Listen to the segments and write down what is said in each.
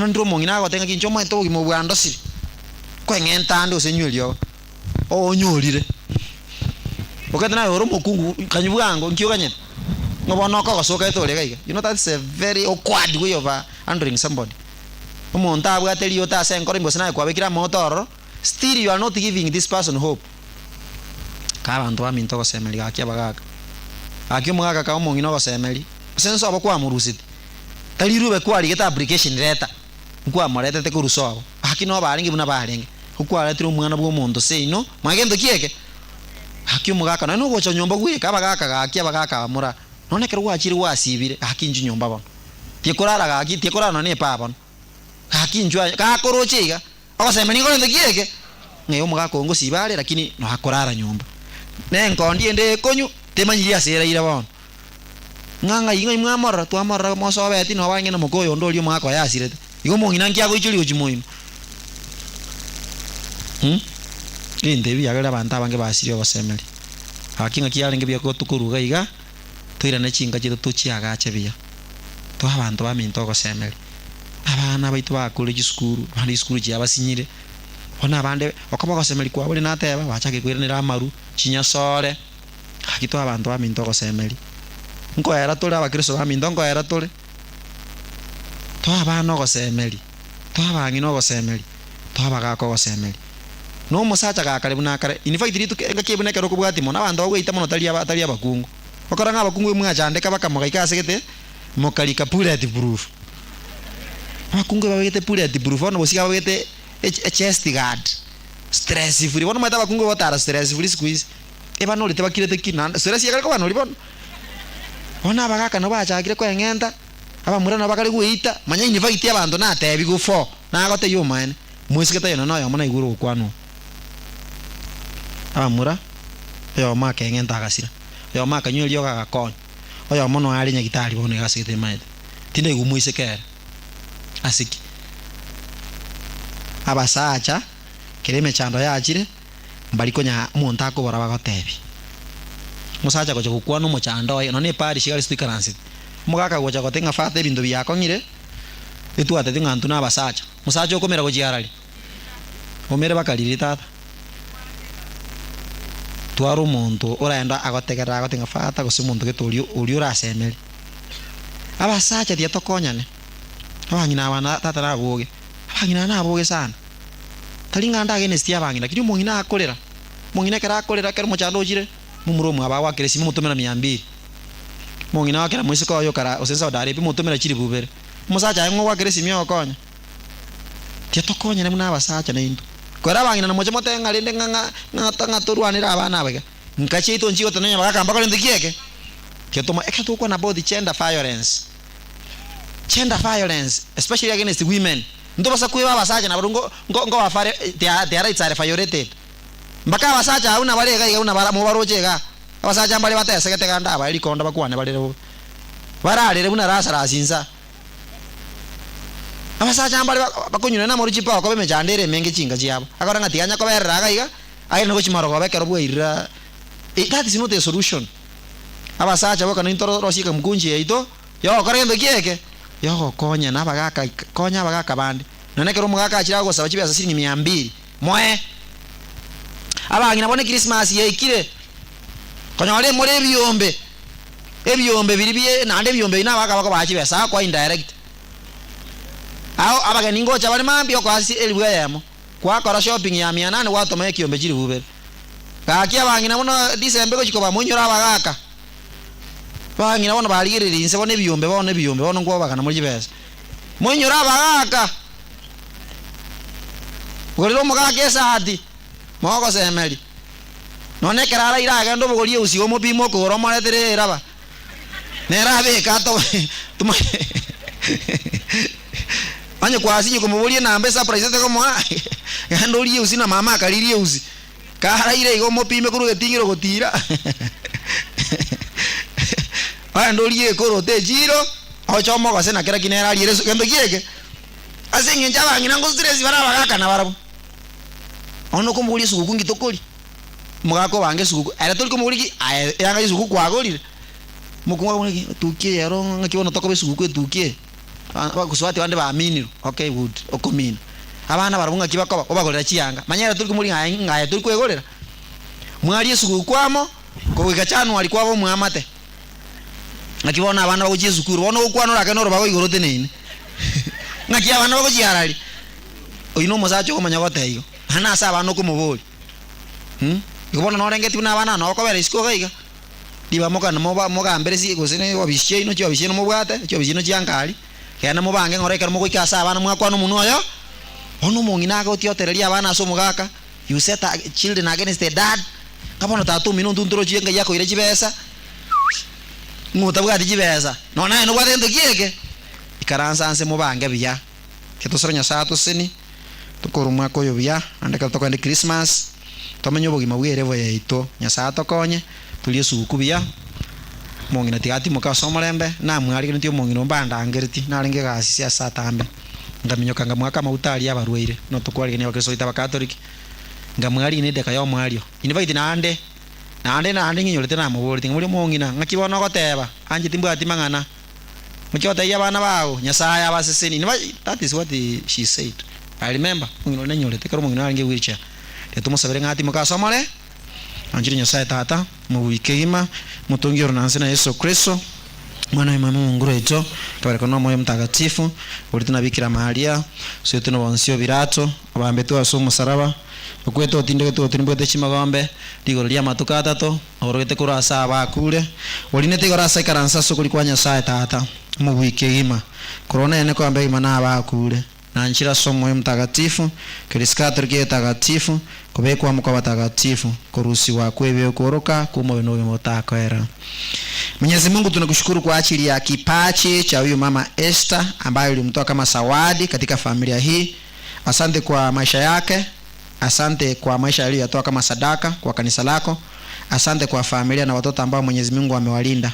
Bono ndire omong'ina agoteba ng'aki inche omanyete obogima obo bwandosire, nkoeng'enta ande gose nywe eriogo, onyorire. Okagete naye ore omokungu kanywa bwango nki oganyete? Ng'a bono okogosa okagete ore iga iga. You know that's a very awkward way of handling somebody. Omonto abwate rioto ase enkoro ime gose naye kwabekire amaoto ororo, still you are not giving this person hope. Kae abanto baminto ogosemeria gaki abagaka. Gaki omogaka kae omong'ina ogosemeria, ase ense obo kwamoruseti, tari rirobe kwarigete application letter, nkwamoretete korwa sobo, gaki nobo arenge buna barenge, okwaretire omwana bwa omonto seino, mwa gento ki eke? Gaki omogaka nonya nogocha nyomba bweka, abagaka gaki abagaka abamura, nonya ekero gwachire gwasibire, gaki inchuo nyomba bono. Tikorara gaki, tikorara nonya na epaa bono. Gaki inchuo aye, gakoroche iga, ogosemania nigo gento ki eke? Ng'a omogaka oyo ngosiba are lakini nonya akorara nyomba. Na enkondi ende ekonywa, temanyiri ase eraire bono. Ng'a ng'ai ng'ai mwamorora? Twamorora mosobeti noba arenge na moka oyonde oria omogaka oye asirete. Igo omong'ina nki agoichoria gochia moino? Ebinto ebi biagerire abanto abange basirie ogosemeria. Gaki ng'aki yarenge buya tokoruga iga, toirane chinka chiaito tochiagache buya. Toe abanto baminto ogosemeria. Abana baito bakorire chisukuru, abande chisukuru chiabasinyire, bono abande okoba ogosemeria kwabo rende nateba, bachakire koiranera amaru, chinyasore. Gaki toe abanto baminto ogosemeria. Nkoera tore abakristo baminto nkoera tore. Toe abana ogosemeria, toe abang'ina ogosemeria, toe abagaaka ogosemeria. Na omosacha gakare buna akare, in fact rituko engaki eye buna ekero okobwatia mono, abanto bagweita mono tari aba tari abakungu. Okora ng'a abakungu emwachandeka bakamogaika ase gete, mokarika bullet proof. Abakungu ebabegete bullet proof bono gose babegete echest guard, stress free. Bono omanyete abakungu bagotara stress free siku hizi, ebanorete bakirete ki naende stress ekare kobanori bono. Bono abagaka nabo bachakire koeng'enta, abamura nabo bakare gweita, manya invite abanto natebigwe fo, nagotebia omaene, moiseke taiyo nonya noyomo naigure ogokwanwa oko. Abamura, oyomo akeng'enta agasira, oyomo akanywa eriogo agakonywa, oyomo noyo are nyagitari bono iga ase gete emaete, tindaigwa moiseke ere. Ase ki? Abasacha, kera emechando yachire, mbari konya omonto akobora bagotebie. Omosacha gocha gokwana omochando oye, nonya eparish iga ase toikaransete, omogaka gocha goteba ng'a father ebinto biakong'ire, etwateti ng'a intwe na abasacha. Omosacha okomera gochia arari, omere bakariri tata. Twara omonto oraende agotegerere agote ng'a father gose omonto gete oria oria orasemeri. Abasacha tiga tokonyane, abang'ina aba na tata naboge, abang'ina aba naboge sana. Tari ng'a nde against abang'ina, lakini omong'ina akorera, omong'ina ekero akorera ekero omochando ochire, momura omwabo agoakera esimi omotomera mia mbili. Omong'ina agoakera moiseke oye okara gose Saudi Arabia omotomera chilifu ibere. Omosacha aye ng'o ogoakera esimi ogokonya? Tiga tokonyane buna abasacha naintwe. Kore abang'ina na moche motebe ng'a rende ng'a ng'a ng'a ng'a torwanere abana aba iga. Nka chiaito nchigotenenia bagaka mbakore gento ki eke? Tiga toma ekero togokwana about gender violence, gender violence especially against women, ntobasa kweba abasacha nabarobwo nko nko nkobafare their their rights are violated. Mpaka abasacha abwo nabare iga iga buna bara mobaroche igaa, abasacha mbare batesegete iga ndabae rikonda bakwane barere bobe. Bararere buna Lazarus insa. Abasacha mbare bakonywa nonya namaru chipawa koba emechando ere emenge chinka chiabo. Akore ng'a tiga anya koberera iga iga, airane gochia marogoba ekero bwairira that is not a solution. Abasacha boka naintwe torosie ekamkunchi yaito, yogokora gento ki eke? Yogokonyana abagaka konya abagaka bande. Nonya ekero omogaka achire agosaba chibesa siringi mia mbili, moe. Abang'ina bono ekrismasi yaikire, konyora emore ebiombe, ebiombe biria bie naende ebiombe ebi nabagaka bakobaa chibesa agokoa indirect. Ao abageni ngocha bare mambia okoa ase elifu eyemo, kwakora shopping ya mia nane gwatoma ekiombe chilifu ibere. Gaki abang'ina bono December egochi koba moinyore abagaka. Abang'ina bono barigereria inse bono ebiombe bono ebiombe bono nkwobagana more chibesa. Moinyore abagaka. Gorera omogaka esati, mogosemeria. Nonya ekero araire agende obogorie eusi omopime okogoro omoretere eraba. Nere abeke ato onye kwasinywa komoboria enamba esurprise tekomoa genda orie eusi na mama akaririe eusi. Karaire iga omopime korwa egetingiro gotira ogende orie ekoroto echiro oche omogose na kera ki nere ariere gento ki eke? Ase eng'encho abang'ina ngostress bare abagaka nabarabwo. Bono okomoboria esuguku nki tokoria? Omogaka obange esuguku, ere tori komoboria ki? Aye eyanga ya esuguku kwagorire? Omokungu akoboria ki etuki eye ero ng'aki bono tokoba esuguku etuki eye? Abagusubati bande baminirwe, okay good, okomina. Abana barabwo ng'aki bakoba, obagorera chianga. Manya ere tori komori ng'a ng'a aye tori kwegorera. Mwaria esuguku amo, kogoika January kwaba omwamate. Ng'aki bono abana bagochia esukuru, bono ogokwana orake na orobago igoro oteneine. Ng'aki abana bagochia araria? Oyio na omosacha okomanya goteba igo, naende nase abana okomoboria. Igo bono norengeti buna abana aba nabo okobera isiko iga iga. Riba mokana moba mogambere si gose ne obisi chiaino chiobisi chiaino mobwate, chiobisi chiaino chia nkari, genda mobange ng'ora ekero mogoika ase abana mwakwana omonwe oyo, bono omong'ina agotiotereria abana ase omogaka, you set children against the dad, ng'a bono tata omino intwe ntorochie ngai akoira chibesa, ng'a otabwati chibesa, nonya naye nobwate gento ki eke? Ikaransa nse mobange buya, Tiga tosore Nyasaye atosesenie, tokore omwaka oyo buya, naende ekero tokogenda Christmas, tomenye obogima bwa erevo yaito. Nyasaye atokonye, torie esuguku buya, omong'ina tiga atimoke ase omorembe, namwarigenetie omong'ina oo mbandangereti, narenge egasi ase ase atambe, nkaminyoka nkamoaka amaguta aria abarwaire, buna tokwarigania abakristo baito abakatoliki, nkamwarigenia edeka ya omoerio. In fact naende, naende naende ng'inyorete namoboretie, nkamoria omong'ina, ng'aki bono ogoteba, anche timbwati mang'ana. Naki otebie abana bao, Nyasae abasesenie. Niba that is what she said. I remember, omong'ina oria nanyorete ekero omong'ina arenge wheelchair. Riria tomosabere ng'a atimoke ase omore, Anchire Nyasae Tata, Omobui kegima, Omotongi ore na nse na Yeso Kristo, Omwana oye Omwami Omonguru oito, akaberekwa n'Omoyo Omotagatifu, oritwe na Bikira Maria, osoetwe na Bonsio Pilato, obambetwe ase omosaraba, okwete otindegetwe otirimbwete chimagombe, rigoro ri'amatuko atato, Orogete korwa ase abakure, orinete igoro ase ekaranso ase okoria kwa Nyasae Tata, Omobui kegima, korwa nere koamba egima na abakure, na nchire ase Omoyo Omotagatifu, Ekeresia Katoliki egetagatifu, kobekwa amo kw'abatagatifu, korusigwa kw'ebibe kworoka kw'omobere na obogima botakoera. Mwenyezi Mungu tunakushukuru kwa ajili ya kipaji cha huyu mama Esther ambaye ulimtoa kama zawadi katika familia hii. Asante kwa maisha yake. Asante kwa maisha aliyoyatoa kama sadaka kwa kanisa lako. Asante kwa familia na watoto ambao Mwenyezi Mungu amewalinda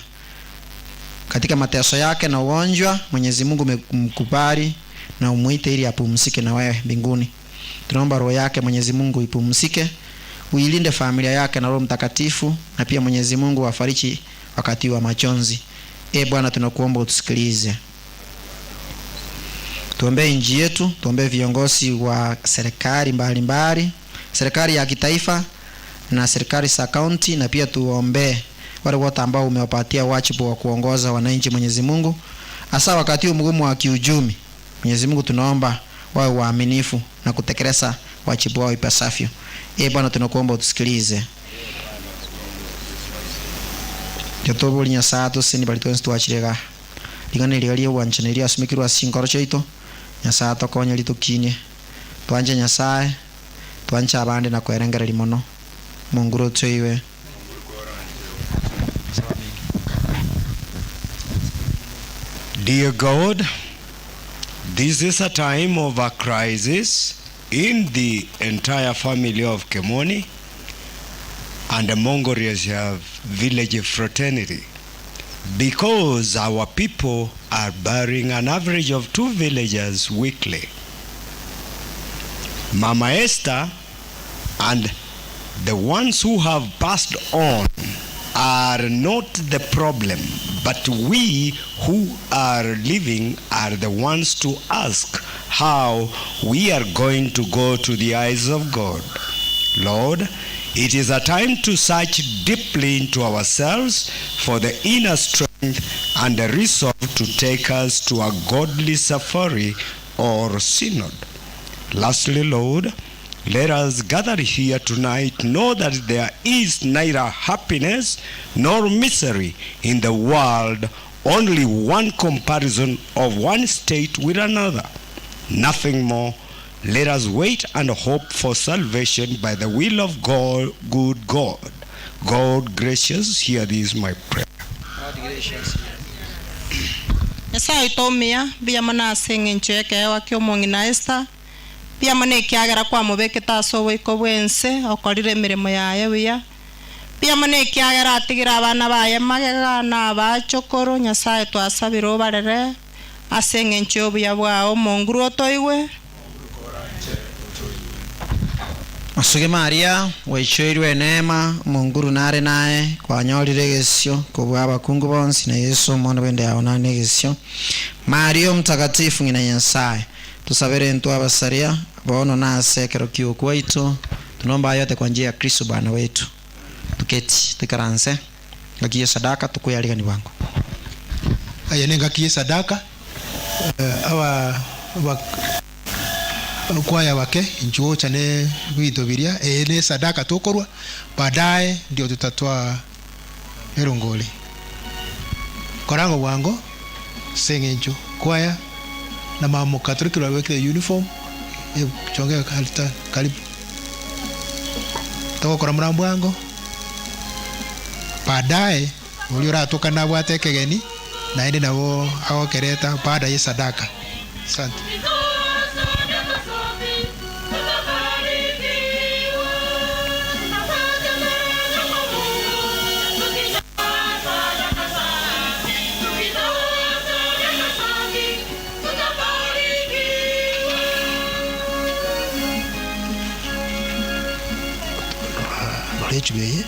katika mateso yake na ugonjwa. Mwenyezi Mungu umemkubali na umuite ili apumzike na wewe mbinguni. Tunaomba roho yake Mwenyezi Mungu ipumzike, uilinde familia yake na Roho Mtakatifu, na pia Mwenyezi Mungu afariji wakati wa majonzi. E Bwana, tunakuomba utusikilize. Tuombee nchi yetu, tuombee viongozi wa serikali mbalimbali, serikali ya kitaifa na serikali za kaunti, na pia tuombee wale wote ambao umewapatia wajibu wa kuongoza wananchi, Mwenyezi Mungu, hasa wakati huu mgumu wa kiuchumi. Mwenyezi Mungu, tunaomba wawe waaminifu na kutekeleza wajibu wao ipasavyo. E Bwana, tunakuomba utusikilize. Tobori Nyasaye atosesenie baria twensi twachire igaa. Ring'ana eri riria ri'obwanchani riasumekirwe ase chinkoro chiaito, Nyasae atokonye ritokinie, twanche Nyasae, twanche abande na kwerengereria mono. Omonguru otoigwe. Dear God, this is a time of a crisis in the entire family of Kemoni and the Mongolian village fraternity, because our people are burying an average of 2 villagers weekly. Mama Esther and the ones who have passed on are not the problem, but we who are living are the ones to ask how we are going to go to the eyes of God. Lord, it is a time to search deeply into ourselves for the inner strength and the resolve to take us to a godly safari or synod. Lastly, Lord, let us gather here tonight know that there is neither happiness nor misery in the world, only one comparison of one state with another. Nothing more. Let us wait and hope for salvation by the will of God, good God. God gracious, hear this my prayer. Nyasae oito omuya, mbuya mono ase engencho y'ekeegwa ki'omong'ina Esther, mbuya mono ekiagera kwamobekete ase oboiko bw'ense, okorire emeremo yaye buya. Mbuya mono ekiagera atigire abana baye magega na abachokoro, Nyasae twasabire obarere ase engencho y'obuya bwao, omonguru otoigwe. Masuge Maria, gwaichoirwe eneema, Omonguru nare naye, kwanyorire egesio kobua abakungu bonsi, na Yeso, omwana bw'enda yao, nare negesio. Mario mtakatifu ng'ina Nyasaye tusabire ntu abasaria bono nase kero kiokwaitu tunomba yote kwa njia ya Kristo Bwana wetu. Tuketi tukaranse ngakiye sadaka tukuyarigani bwangu aya nengakiye sadaka awa kwaya wake njuo chane gwito biria ne sadaka tukorwa baadaye ndio tutatoa erongoli korango wango sengenjo kwaya na mamo Katoliki wawekile uniform chonge kalita karibu tokora murambo wango baadaye uli uratuka nabwo atekegeni naende nabo agokereta baada ya sadaka. Asante. Lechubeye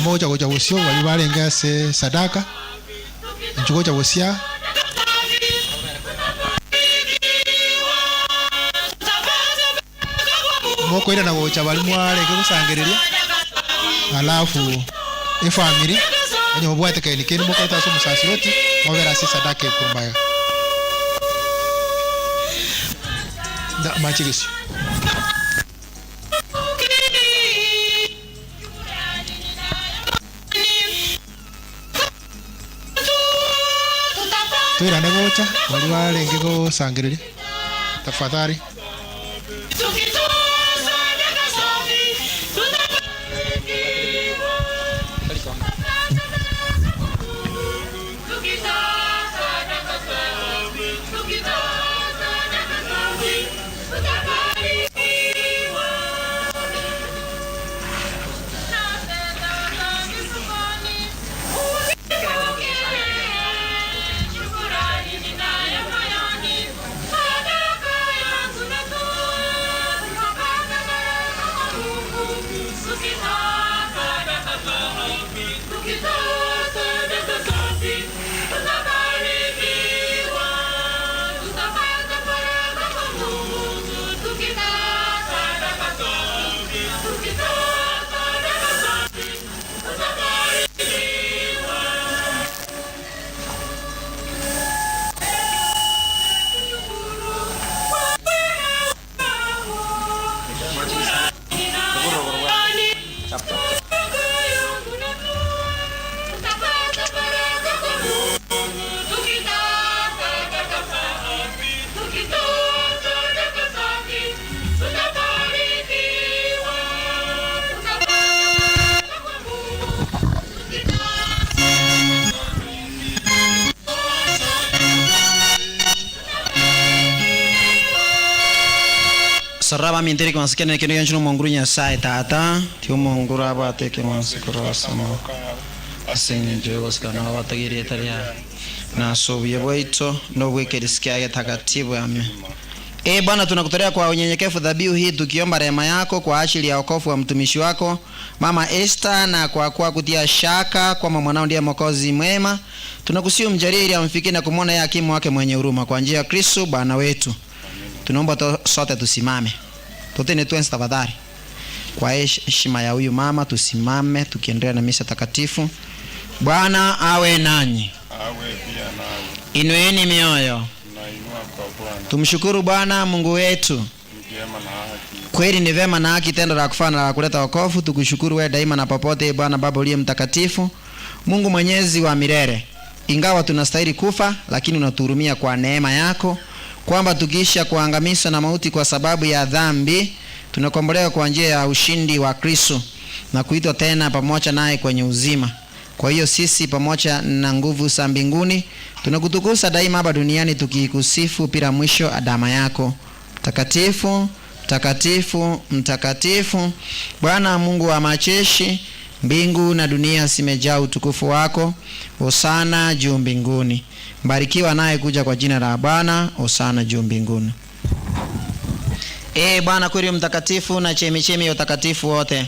moja goja wosio wali barenga se sadaka njugoja wosia moko ira na gocha bali mwarenge gusangereria alafu efamily enye mubwate kaini kini moko itaso musasiroti mobera se sadaka ekumbaga da machigisio. Twirane gocha bali barenge gosangereria tafadhali. Saraba mintiri kwa sikene kene yanchu monguru Nyasaye tata ti monguru abate ke mansikoro asamo asenye jego sikana abatagiri taria na sobiye bwaito no bwekerisikia takatifu amen. E Bwana, tunakutolea kwa unyenyekevu dhabihu hii tukiomba rehema yako kwa ajili ya wokovu wa mtumishi wako Mama Esther, na kwa kuwa kutia shaka kwamba mwanao ndiye Mwokozi mwema, tunakusihi umjalie ili amfikie na kumwona yeye hakimu wake mwenye huruma, kwa njia ya Kristo Bwana wetu. Tunaomba sote tusimame. Totene tuenzi tafadhali. Kwa heshima ya huyu mama tusimame tukiendelea na misa takatifu. Bwana awe nanyi. Awe pia nawe. Inueni mioyo. Tunainua kwa Bwana. Tumshukuru Bwana Mungu wetu. Ni vyema Kweli ni vema na haki tendo la kufaa na la kuleta wokovu, tukushukuru wewe daima na popote, Bwana Baba uliye mtakatifu, Mungu mwenyezi wa milele. Ingawa tunastahili kufa, lakini unatuhurumia kwa neema yako, kwamba tukiisha kuangamizwa na mauti kwa sababu ya dhambi, tunakombolewa kwa njia ya ushindi wa Kristo na kuitwa tena pamoja naye kwenye uzima. Kwa hiyo sisi pamoja na nguvu za mbinguni tunakutukuza daima hapa duniani, tukikusifu bila mwisho adama yako. Mtakatifu, mtakatifu, mtakatifu, Bwana Mungu wa majeshi, mbingu na dunia zimejaa utukufu wako. Hosana juu mbinguni. Mbarikiwa naye kuja kwa jina la Bwana. Hosana juu mbinguni. Ee Bwana kweli mtakatifu na chemichemi ya utakatifu wote,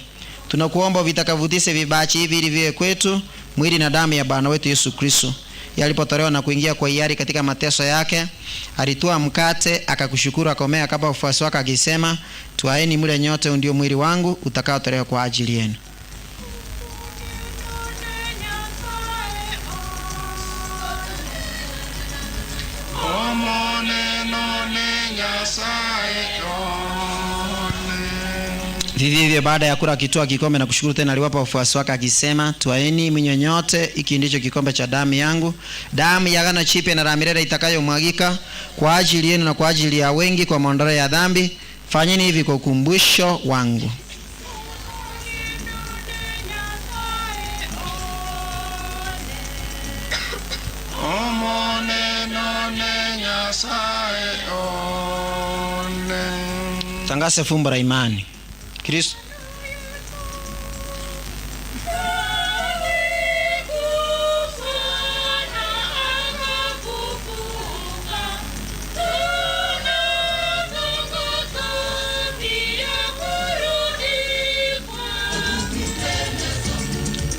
tunakuomba vitakavutise vibachi hivi ili viwe kwetu mwili na damu ya Bwana wetu Yesu Kristo. Yalipotolewa na kuingia kwa hiari katika mateso yake, alitwaa mkate, akakushukuru, akomea, akapa wafuasi wake akisema, twaeni mle nyote, ndio mwili wangu utakaotolewa kwa ajili yenu. Vivyo hivyo baada ya kula akitwaa kikombe na kushukuru tena, aliwapa wafuasi wake akisema, twaeni mnywe nyote, hiki ndicho kikombe cha damu yangu, damu ya agano jipya na la milele itakayomwagika kwa ajili yenu na kwa ajili ya wengi kwa maondoleo ya dhambi. Fanyeni hivi kwa ukumbusho wangu. Tangaze fumbo la imani. Kristo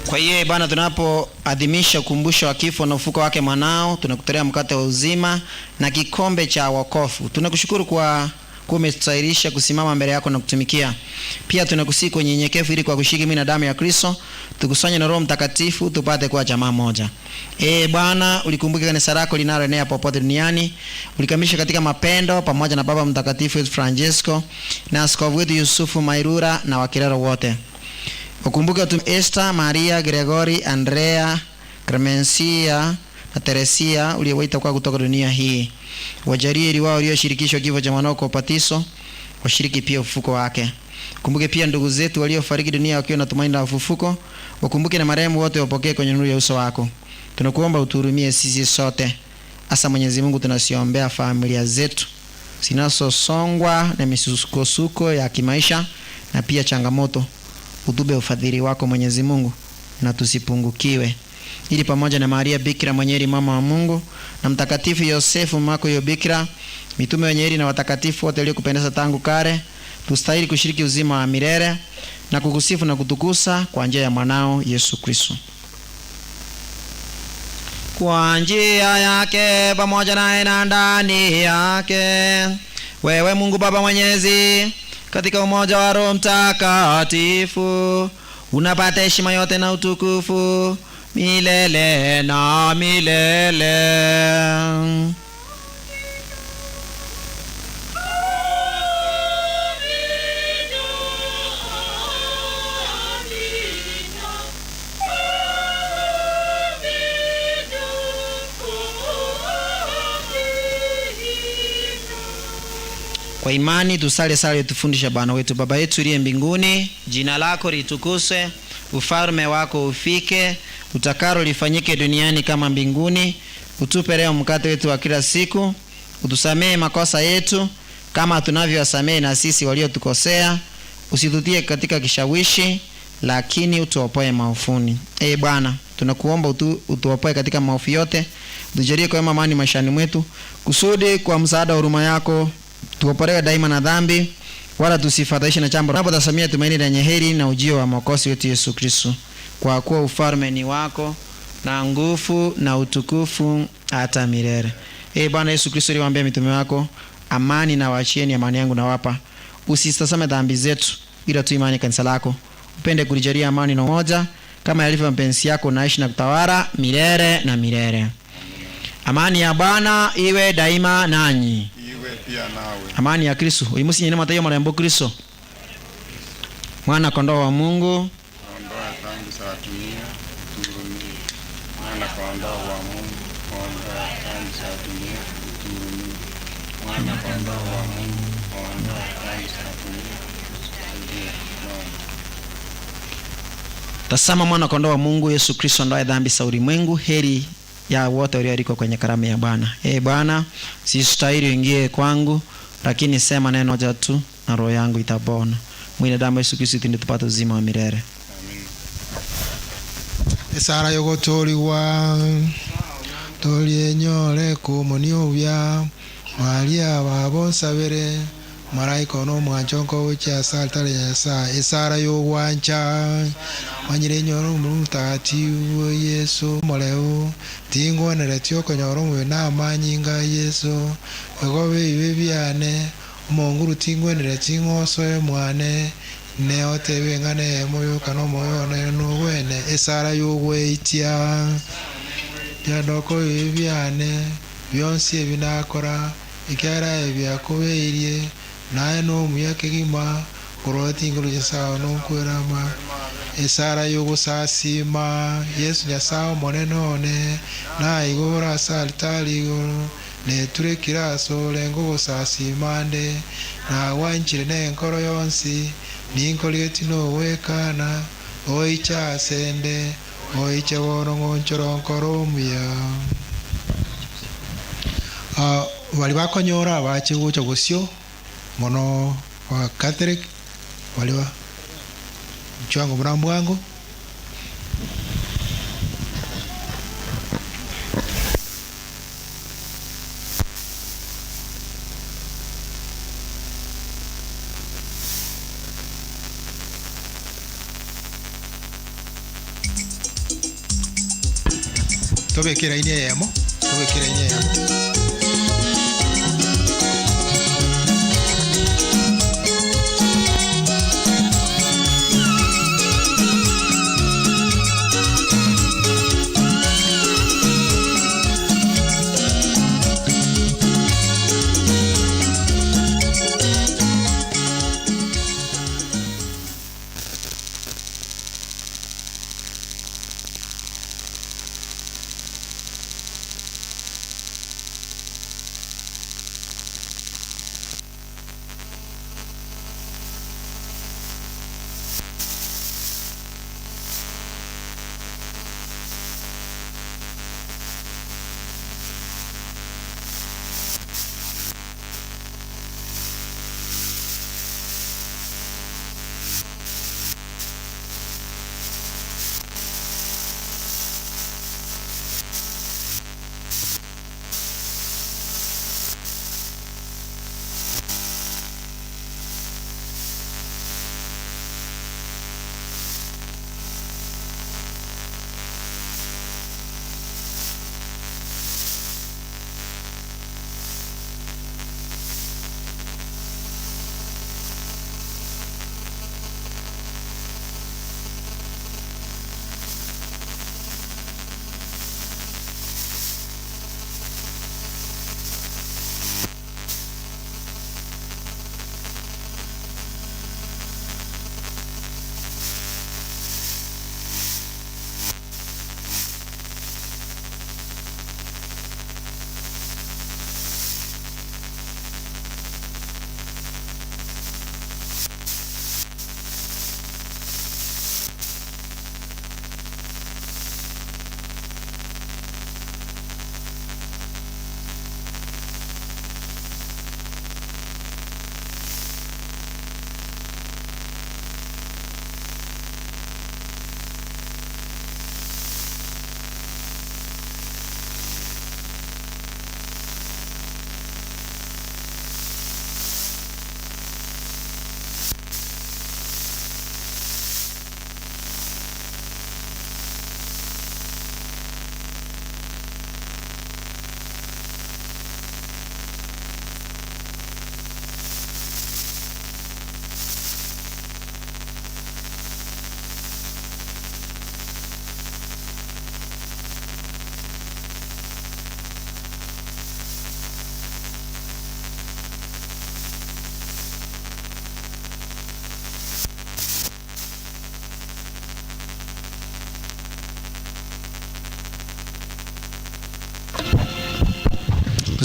Kwa hiyo Bwana, tunapoadhimisha ukumbusho wa kifo na ufufuko wake mwanao, tunakutolea mkate wa uzima na kikombe cha wokovu. Tunakushukuru kwa kuwa umetustahilisha kusimama mbele yako na kutumikia. Pia tunakusihi kwa unyenyekevu, ili kwa kushiriki mwili na damu ya Kristo tukusanye na Roho Mtakatifu tupate kuwa jamaa moja. Ee Bwana, ulikumbuke kanisa lako linaloenea popote duniani, ulikamilisha katika mapendo pamoja na Baba Mtakatifu wetu Francesco na askofu wetu Yusufu Mairura na wakilero wote. Ukumbuke tu Esther, Maria, Gregory, Andrea, Clemencia na Teresia uliowaita kwa kutoka dunia hii. Wajalie ili wao walioshirikishwa kifo cha mwanao kwa ubatizo washiriki pia ufufuko wake. Kumbuke pia ndugu zetu waliofariki dunia wakiwa na tumaini la ufufuko. Wakumbuke na marehemu wote wapokee kwenye nuru ya uso wako. Tunakuomba utuhurumie sisi sote. Hasa Mwenyezi Mungu, tunasiombea familia zetu zinazosongwa na misukosuko ya kimaisha na pia changamoto. Utube ufadhili wako Mwenyezi Mungu na tusipungukiwe, ili pamoja na Maria Bikira mwenye mama wa Mungu na Mtakatifu Yosefu mako yo Bikira, mitume wenye heri na watakatifu wote waliokupendeza tangu kale, tustahili kushiriki uzima wa milele na kukusifu na kutukusa kwa njia ya mwanao Yesu Kristo. Kwa njia yake pamoja naye na ndani yake, wewe Mungu Baba Mwenyezi, katika umoja wa Roho Mtakatifu, unapata heshima yote na utukufu milele na milele. Kwa imani tusali sala iliyotufundisha Bwana wetu. Baba yetu uliye mbinguni, jina lako litukuzwe, ufalme wako ufike, utakalo lifanyike duniani kama mbinguni. Utupe leo mkate wetu wa kila siku, utusamehe makosa yetu kama tunavyowasamehe na sisi waliotukosea, usitutie katika kishawishi, lakini utuopoe maofuni. Ee Bwana, tunakuomba utuopoe katika maofu yote, utujalie kwa amani maishani mwetu, kusudi kwa msaada wa huruma yako tuopolewe daima na dhambi, wala tusifadhaishwe na chambo. Tunapotazamia tumaini lenye heri na ujio wa Mwokozi wetu Yesu Kristo, kwa kuwa ufalme ni wako na nguvu na utukufu hata milele. Ee Bwana Yesu Kristo, uliwaambia mitume wako, amani na waachieni, amani yangu nawapa. Usitazame dhambi zetu, ila tu imani kanisa lako. Upende kulijalia amani na umoja, kama yalivyo mapenzi yako, naishi na kutawala milele na milele. Amani ya Bwana iwe daima nanyi. Iwe pia nawe. Amani ya Kristo. Uyu musi nyina matayo marembo Kristo. Mwana kondoo wa Mungu, Ondoa dhambi za dunia, utuhurumie. Mwana kondoo wa Mungu, ondoa dhambi za dunia, utuhurumie. Mwana kondoo wa Mungu, ondoa dhambi za dunia, utusaidie Bwana. Tazama mwana kondoo wa Mungu Yesu Kristo ondoaye dhambi za ulimwengu. Heri ya wote walioalikwa kwenye karamu ya Bwana. Ee Bwana, sistahili uingie kwangu, lakini sema neno moja tu na roho yangu itapona. Mwili na damu ya Yesu Kristo ndio tupate uzima wa milele. Esara yogotoriwa torienyore kumonio bya maria babonsabere maraika ono omwancho nkogochia ase altare ya Nyasaye. Esara yogwancha manyire enyore omuru mutagatifu Yesu omoreu tingwoneretie okonyora omobere na amanyinga Yesu egobe ebibe biane omonguru tingweneretie ng'osoe mwane neotebe ng'a neyemo yoka na omoyo one nogwene. Esara yogweitia biandoko ebibe biane bionsi ebi nakora ekiara ebiakobeirie naye nomuya kegima korwa tinguru Nyasaye nokwerama. Esara yogosasima Yesu Nyasaye omonene one naigoro ase altari igoro neturekire ase orengo gosasima nde nagwanchire nenkoro yonsi ninkorigeti nogwekana oiche ase nde oiche bono ng'onchoro nkoro omuya. Bari bakonyora abache gocha gosio mono wa Catholic bari ba mchwango muna mbwango tobekera ine yemo tobekera ine yemo.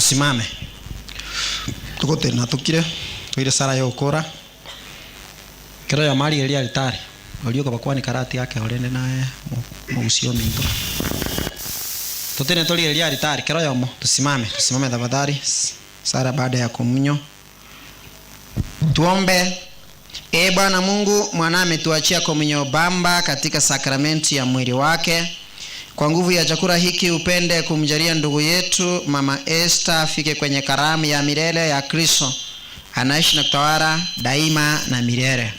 Tusimame. Tugotena tukire twire sara yokora kero ya mali elia altari olioka bakwani karati yake orende naye mugusio minto tutene tori elia altari kero yomo. Tusimame, tusimame tafadhali. Sara baada ya komunyo tuombe. E Bwana Mungu, mwana ametuachia komunyo bamba katika sakramenti ya mwili wake. Kwa nguvu ya chakula hiki upende kumjalia ndugu yetu Mama Esther afike kwenye karamu ya milele ya Kristo, anaishi na kutawala daima na milele.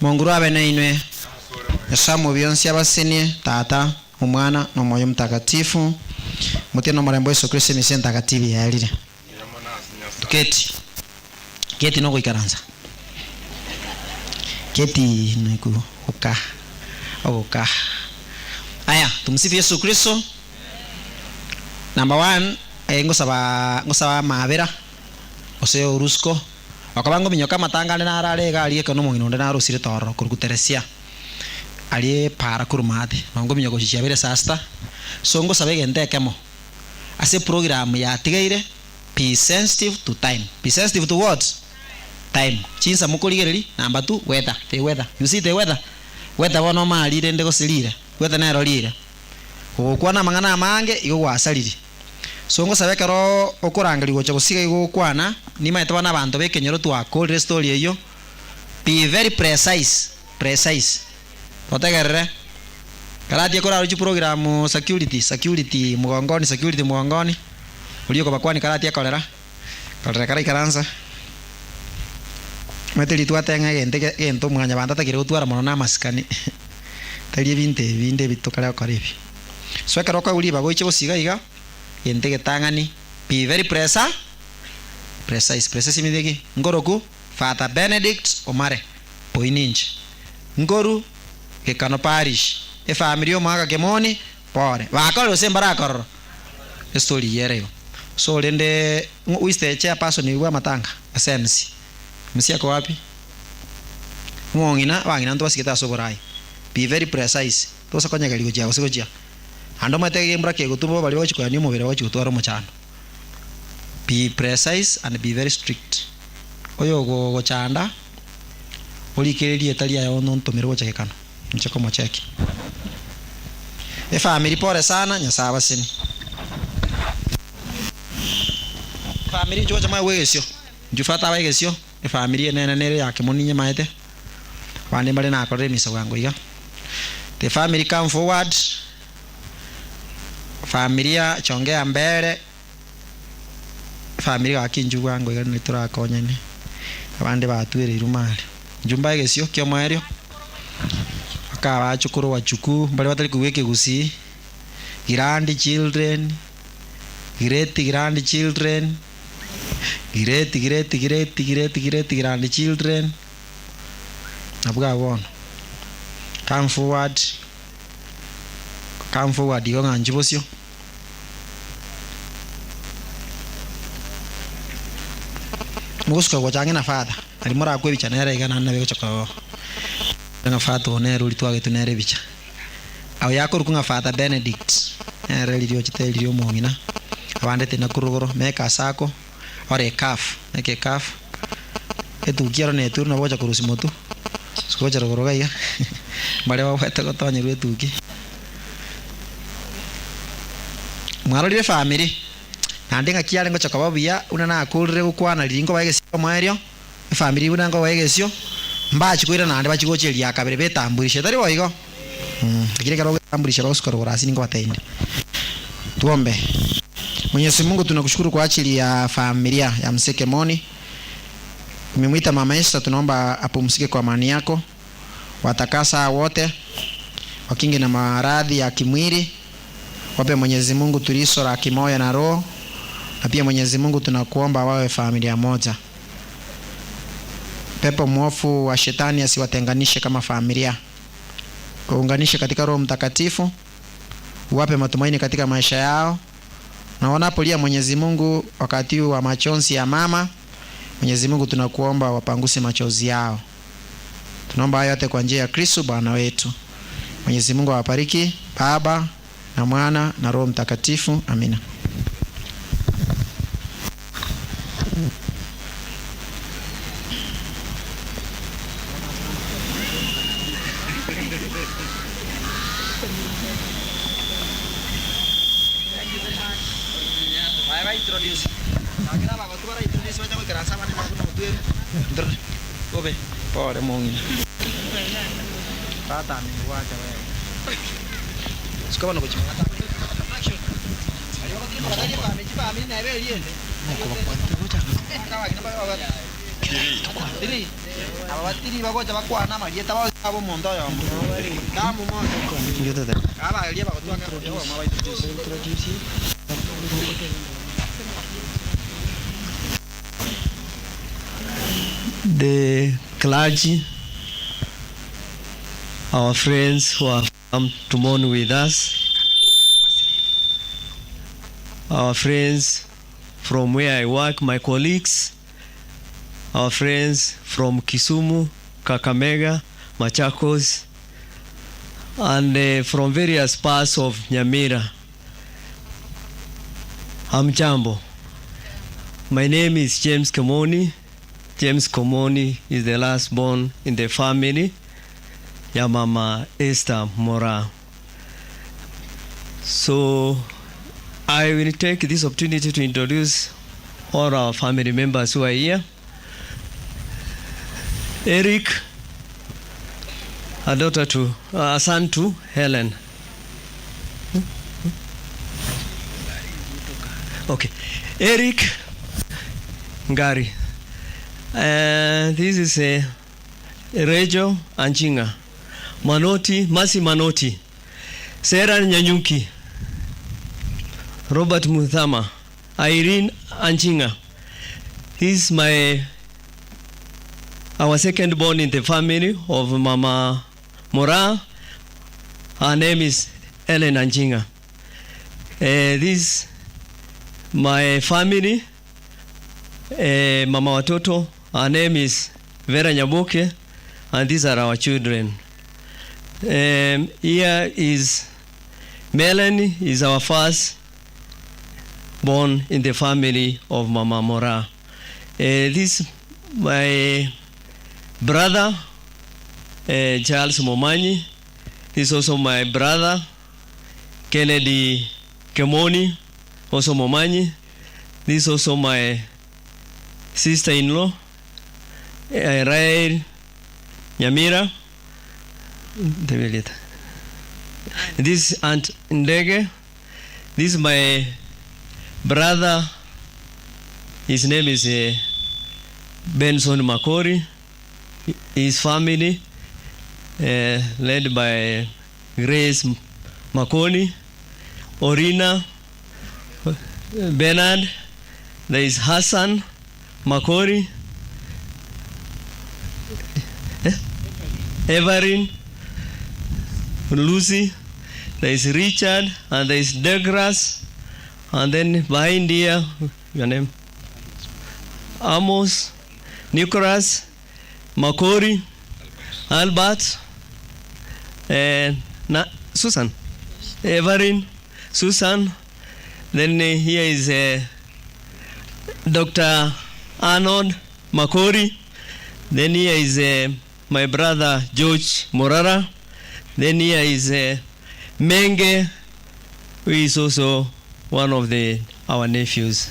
Mungu abe na inwe. Nyasaye byonsi abasenie Tata, Umwana na Moyo Mtakatifu. Mutino murembo Yesu Kristo mise mtakatifu yalire. Tuketi. Keti no goikaranza. Keti niku oka. Oka. Aya, tumsifu Yesu Kristo. Number 1, ngosaba mabera ose orusko. Wakabango minyoka matangane na arare gari ekono mongino nde narusire toro kurukuteresia. Ali para kurumate. Nongo minyoko chichabere sasta. So ngosaba gente kemo. Ase program ya tigeire be sensitive to time. Be sensitive to what? Time. Chinsa mukorigereri number 2 weather. The weather. You see the weather. Weather bono marire ndego silire. Weather nero rire. Gukwana mangana mange igo gwacarire. So ngosaba kero okorangeri gocha gosiga igo gukwana nimaete bana abanto bekenyoro twakorire story eyo. Be very precise. Precise. Totegerere. Karatie koraruchi program security, security mugongoni, security mugongoni. Ulioko bakwani karatie korera. Korera kara ikaranza. Meteri twatenga gente gento mwanya banda takire gutwara mono na masikani. Tari binte binde bitokara okora ebi. So ekero okaguri bagoiche gosiga iga gente getangani be very precise. Precise, precise imidegi. Ngoroku Father Benedict Omare Poininje. Ngoru Gekano Parish. Efamily omwaka kemoni pore. Bakora ose mbarakorora. Story yereyo. So rende wiste chairperson wa matanga SMC. Msiako wapi? Mwongina bangina ndo basigeta soborai. Be very precise. Tosa konya gari gojia gosegojia. Ando matege mbra ke gutumba bali bachi ni mubere bachi gutwara muchano. Be precise and be very strict. Oyo go gochanda orikererie etari ayo nontomire gocha gekano. Ncheko mocheki. Efamily pore sana Nyasaye abaseni. Family njo chama wegesio. Njufata wegesio. Efamily nene nere yake muninye maete. Bande bare nakorere misa bwango iga. The family come forward. Familia chongea mbele. Familia gakinju bwango iga niturakonyene. Abande batwire irumari. Njumba egesio kio mwerio. Akabachukuru wachuku bari batari kuweke gusi. Grand children, great grandchildren, great great great great great grandchildren. Nabwa bono. Come forward. Come forward igo ng'anju bosio. Mugusuka gwachange na father. Ali murakwe bicha nere iga na begochoka. Nga father onero litwagetu nere bicha. Aho yakoruku nga Father Benedict. Nere lirio chitelirio mongina. Abandete na kurugoro meka sako ore kaf neke kaf etukiaro netur na bocha kurusi motu. Sikocha rugoro gaiga. Bare babwete gotonyerwa etuki. Mwarorire family. Nande ng'akiare ngochoka babuya una nakurire gukwana riringo baegesio mwerio. Family una ngo baegesio. Mbachikwira nande bachigocheria kabere betamburishe tari boigo. Kile karo betamburishe bagosukora gorasi ningo batende. Tuombe. Mwenyezi Mungu tunakushukuru kwa ajili ya familia ya Mzee Kemoni. Umemwita Mama Esther, tunaomba apumzike kwa amani yako. Watakasa wote wakinge na maradhi ya kimwili. Wape Mwenyezi Mungu tuliso la kimoyo na roho. Na pia Mwenyezi Mungu tunakuomba wawe familia moja. Pepo mwofu wa shetani asiwatenganishe kama familia. Waunganishe katika Roho Mtakatifu. Wape matumaini katika maisha yao. Na wanapolia Mwenyezi Mungu wakati wa machozi ya mama, Mwenyezi Mungu tunakuomba wapanguse machozi yao. Tunaomba hayo yote kwa njia ya Kristo Bwana wetu. Mwenyezi Mungu awabariki Baba na Mwana na Roho Mtakatifu. Amina. Introduce. Akira bagotu bara introduce bacha goikaransa abande nabo motweru. Introduce. Obe. Pore mong'ina. Tata ni wacha wewe. Sikuwa na kuchimangata. Action. The clergy, our friends who have come to mourn with us, our friends from where I work, my colleagues, our friends from Kisumu, Kakamega, Machakos, and from various parts of Nyamira. Hamjambo. My name is James Komoni. James Komoni is the last born in the family ya Mama Esther Moraa. So I will take this opportunity to introduce all our family members who are here. Eric, a daughter to, a son to Helen. Okay, Eric Ngari. This is a Rejo Anchinga, Manoti, Masi Manoti, Sarah Nyanyuki, Robert Muthama, Irene Anchinga. This is our second born in the family of Mama Moraa. Her name is Ellen Anchinga. This my family, Mama Watoto. Her name is Vera Nyaboke, and these are our children. Here is Melanie, is our first born in the family of Mama Moraa. This my brother, Charles Momanyi. This is also my brother, Kennedy Kemoni, also Momanyi. This is also my sister-in-law, Rael Nyamira. This is Aunt Ndege. This is my brother. His name is Benson Makori. His family, led by Grace Makoni, Orina, Bernard. There is Hassan Makori, Everin, Lucy. There is Richard, and there is Degras, and then behind here, your name? Amos, Nicholas, Makori, Albert, and Susan, Everin, Susan. Then here is Dr. Arnold Makori. Then here is my brother George Morara. Then here is Menge, who is also one of our nephews.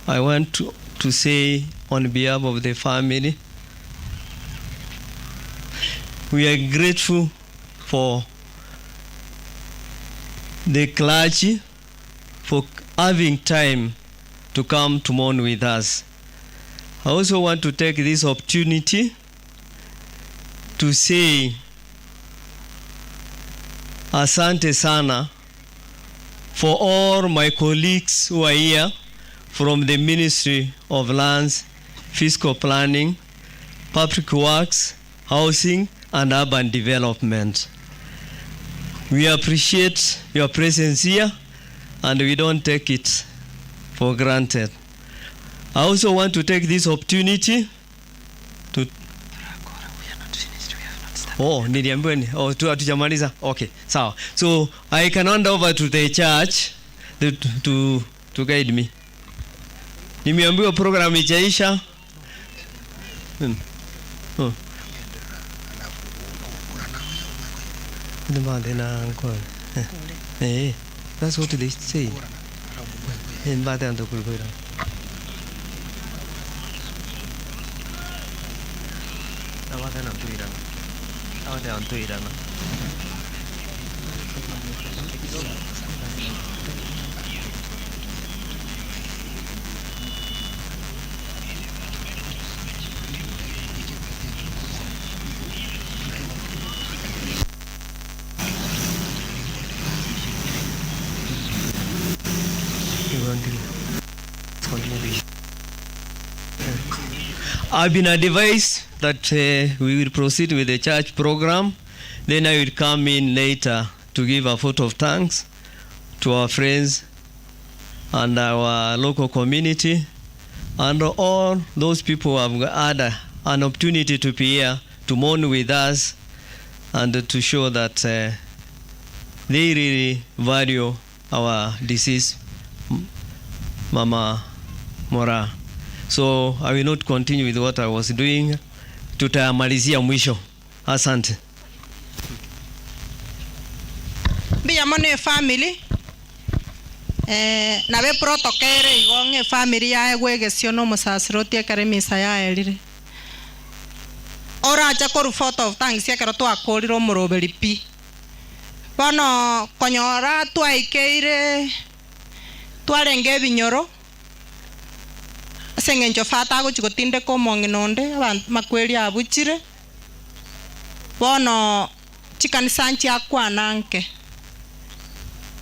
I want to say on behalf of the family, we are grateful for the clergy for having time to come to mourn with us. I also want to take this opportunity to say asante sana for all my colleagues who are here from the Ministry of Lands, Fiscal Planning, Public Works, Housing, and Urban Development. We appreciate your presence here, and we don't take it for granted. I also want to take this opportunity to... Oh, niliambiwa ni oh, tu hatujamaliza. Okay, sawa. So I can hand over to the church to guide me. Nimeambiwa program ijaisha. Oh. That's what they say. I've been advised that we will proceed with the church program. Then I will come in later to give a vote of thanks to our friends and our local community and all those people who have had an opportunity to be here to mourn with us and to show that they really value our deceased Mama Moraa. So I will not continue with what I was doing. Tutamalizia mwisho. Asante. Mbiya mono efamily nabe protokere igo ng'e family yaye gwegesio na omosasiro otiekere emisa yaerire. Oracha korwa vote of thanks ekero twakorire omoroberi pi. Bono konyora twaikeire twarenge ebinyoro ase eng'encho fata agochi gotindeka omong'ina onde abantu makweri abuchire. Bono chikanisa nchiakwana nke.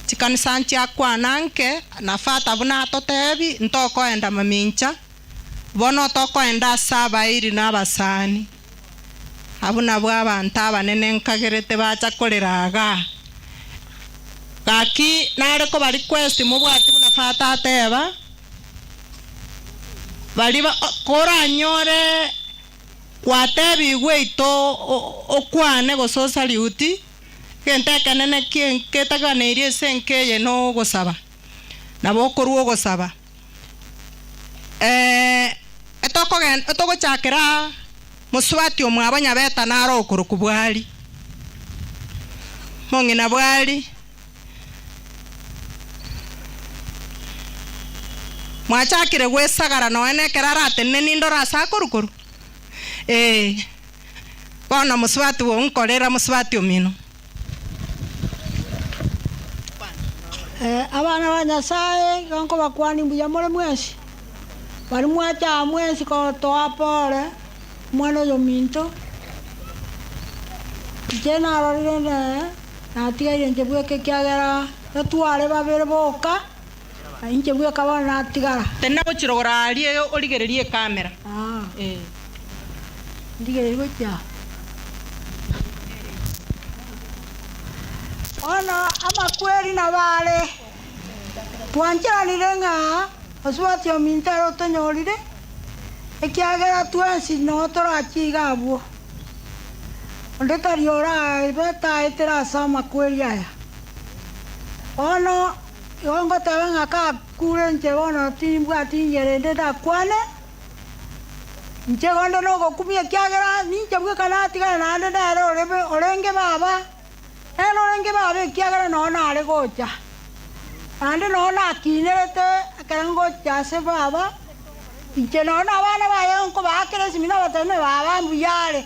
Chikanisa nchiakwana nke na fata buna atotebi ntokoenda mamincha. Bono tokoenda ase abairi na abasani. Abwo nabwo abanto abanene nkagerete bacha korera iga. Gaki nare koba request mobwati buna fata ateba. Bari koranyore gwatebigwe ito okwane gososa riuti gento ekenene ketaganeirie ase enkeye no ogosaba nabo okorwa ogosaba etogochakera moswati omwabo Nyabeta naro okoroku bwari mong'ina bwari mwachakire gwesagara noene ekero aratenene nindora ase akorukoru bono moswati wo nkorera moswati omino. Abana ba Nyasaye gonko bakwani mbuya more mwensi bari mwacha mwensi ko toa pole mwana oyo minto inche narorire ne natigaire inche bweke kiagera etware babere boka inche bweka bono natigara tena gochirogora arie origererie ekamera ndigererie gochia ono amakweri nabare twancheranire ng'a oswati ominto ere otonyorire ekiagera twensi no torachiga abwo onde tari orabetaetera ase amakweri aya ono igo ngoteba ng'a kakure inche bono timbwati incherende ndakwane inche gonde nogokumia ekiagera ninche bweka natigana naende nere orebe orenge baba ere orenge baba ekiagera nono nare gocha naende nono nakinerete ekero ngocha ase baba inche nono abana baye nkobakera esimi nabatebia baba mbuyare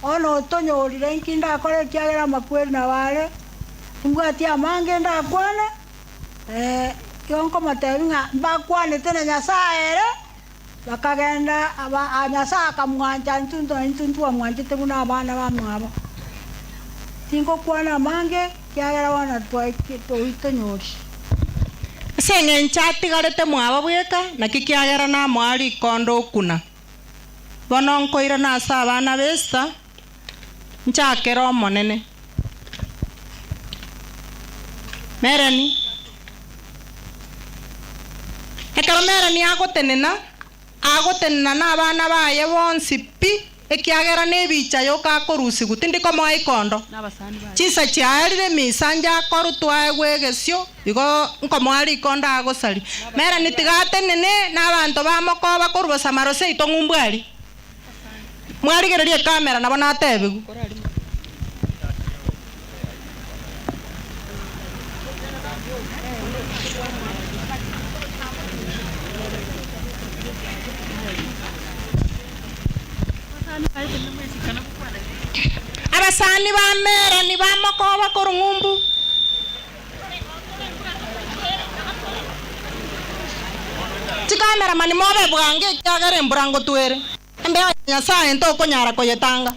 ono otonyorire nki ndakora ekiagera amakweri nabare timbwati amange ndakwane igo nkomotebia ng'a mbakwanete na Nyasaye ere bakagenda Nyasaye akamwancha intwe intwe ntwamwanchete buna abana bamwabo tingokwana amange kiagera bono toitonyori ase eng'encho atigarete mwabo bweka naki kiagera namoa rikondo okuna bono nkoirana ase abana besa nchakera omonene Merani ekero Merani agotenena agotenena na abana baye bonsi pi ekiagera na ebicha yoka akorusigu tindikomoa ikondo chisa chiarire misanja akorutwa egwegesio igo nkomoa rikondo agosari Merani tigatenene na abanto bamokoba korwa Samaro seito ng'umbwari mwarigererie ekamera nabo natebigu. Basani bamera ni bamokoba korung'umbu. Chikamera mani mobe bwange kiagere mburango tuere. Embe Nyasaye ntoko nyara koyetanga.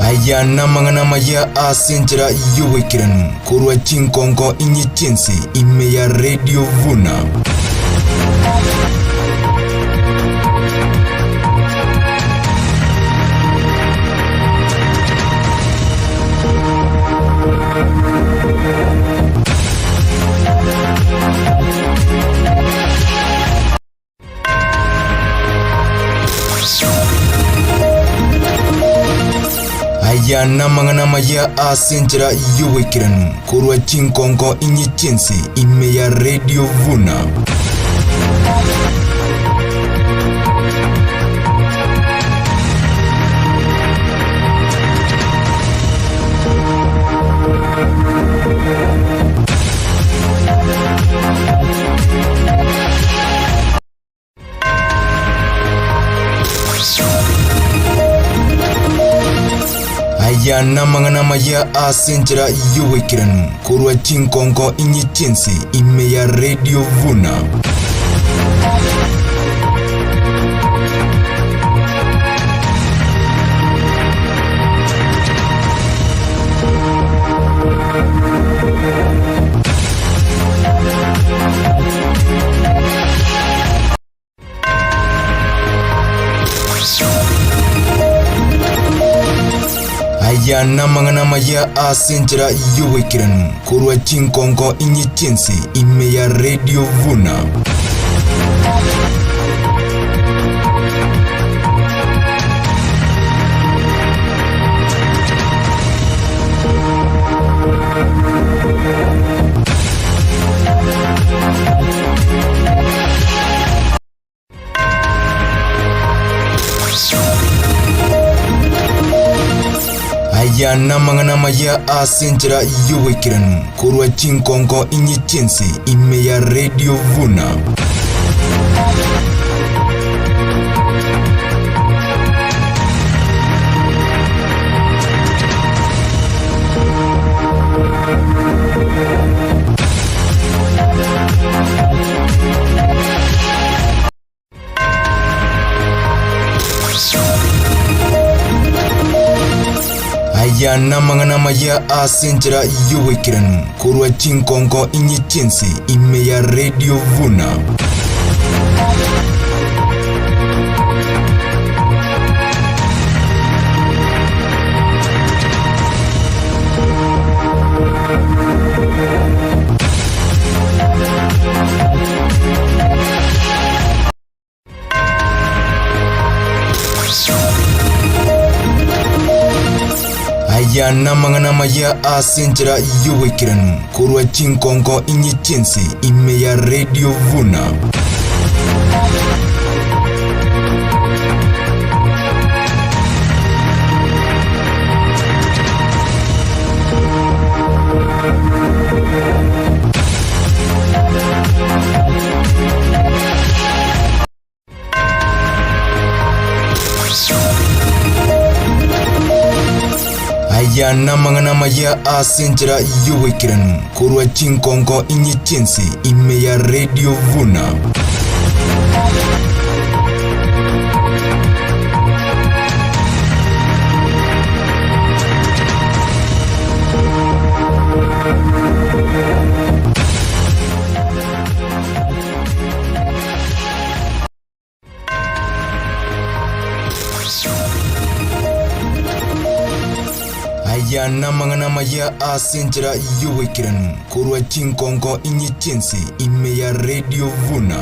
Aya namang'ana ya asenchera yowekiranu korwa chinkonko inye chense ime ya Radio Vuna. Aya namang'ana ya asenchera yowekiranu korwa chinkonko inye chense ime ya Radio Vuna. Aya namang'ana ya asenchera yowekiranu korwa chinkonko inye chense ime ya Radio Vuna. Aya namang'ana ya asenchera yowekiranu korwa chinkonko inye chense ime ya Radio Vuna. Aya namang'ana ya asenchera yowekiranu korwa chinkonko inye chense ime ya Radio Vuna. Aya namang'ana maya ase enchera y'oboikeranu korwa chinkongo inye chinse ime ya Radio Vuna. Aya namang'ana maya ase enchera y'oboikeranu korwa chinkongo inye chinse ime ya Radio Vuna. Aya namang'ana maya ase enchera y'oboikeranu korwa chinkongo inye chinse ime ya Radio Vuna. Aya namang'ana maya ase enchera y'oboikeranu korwa chinkongo inye chinse ime ya Radio Vuna.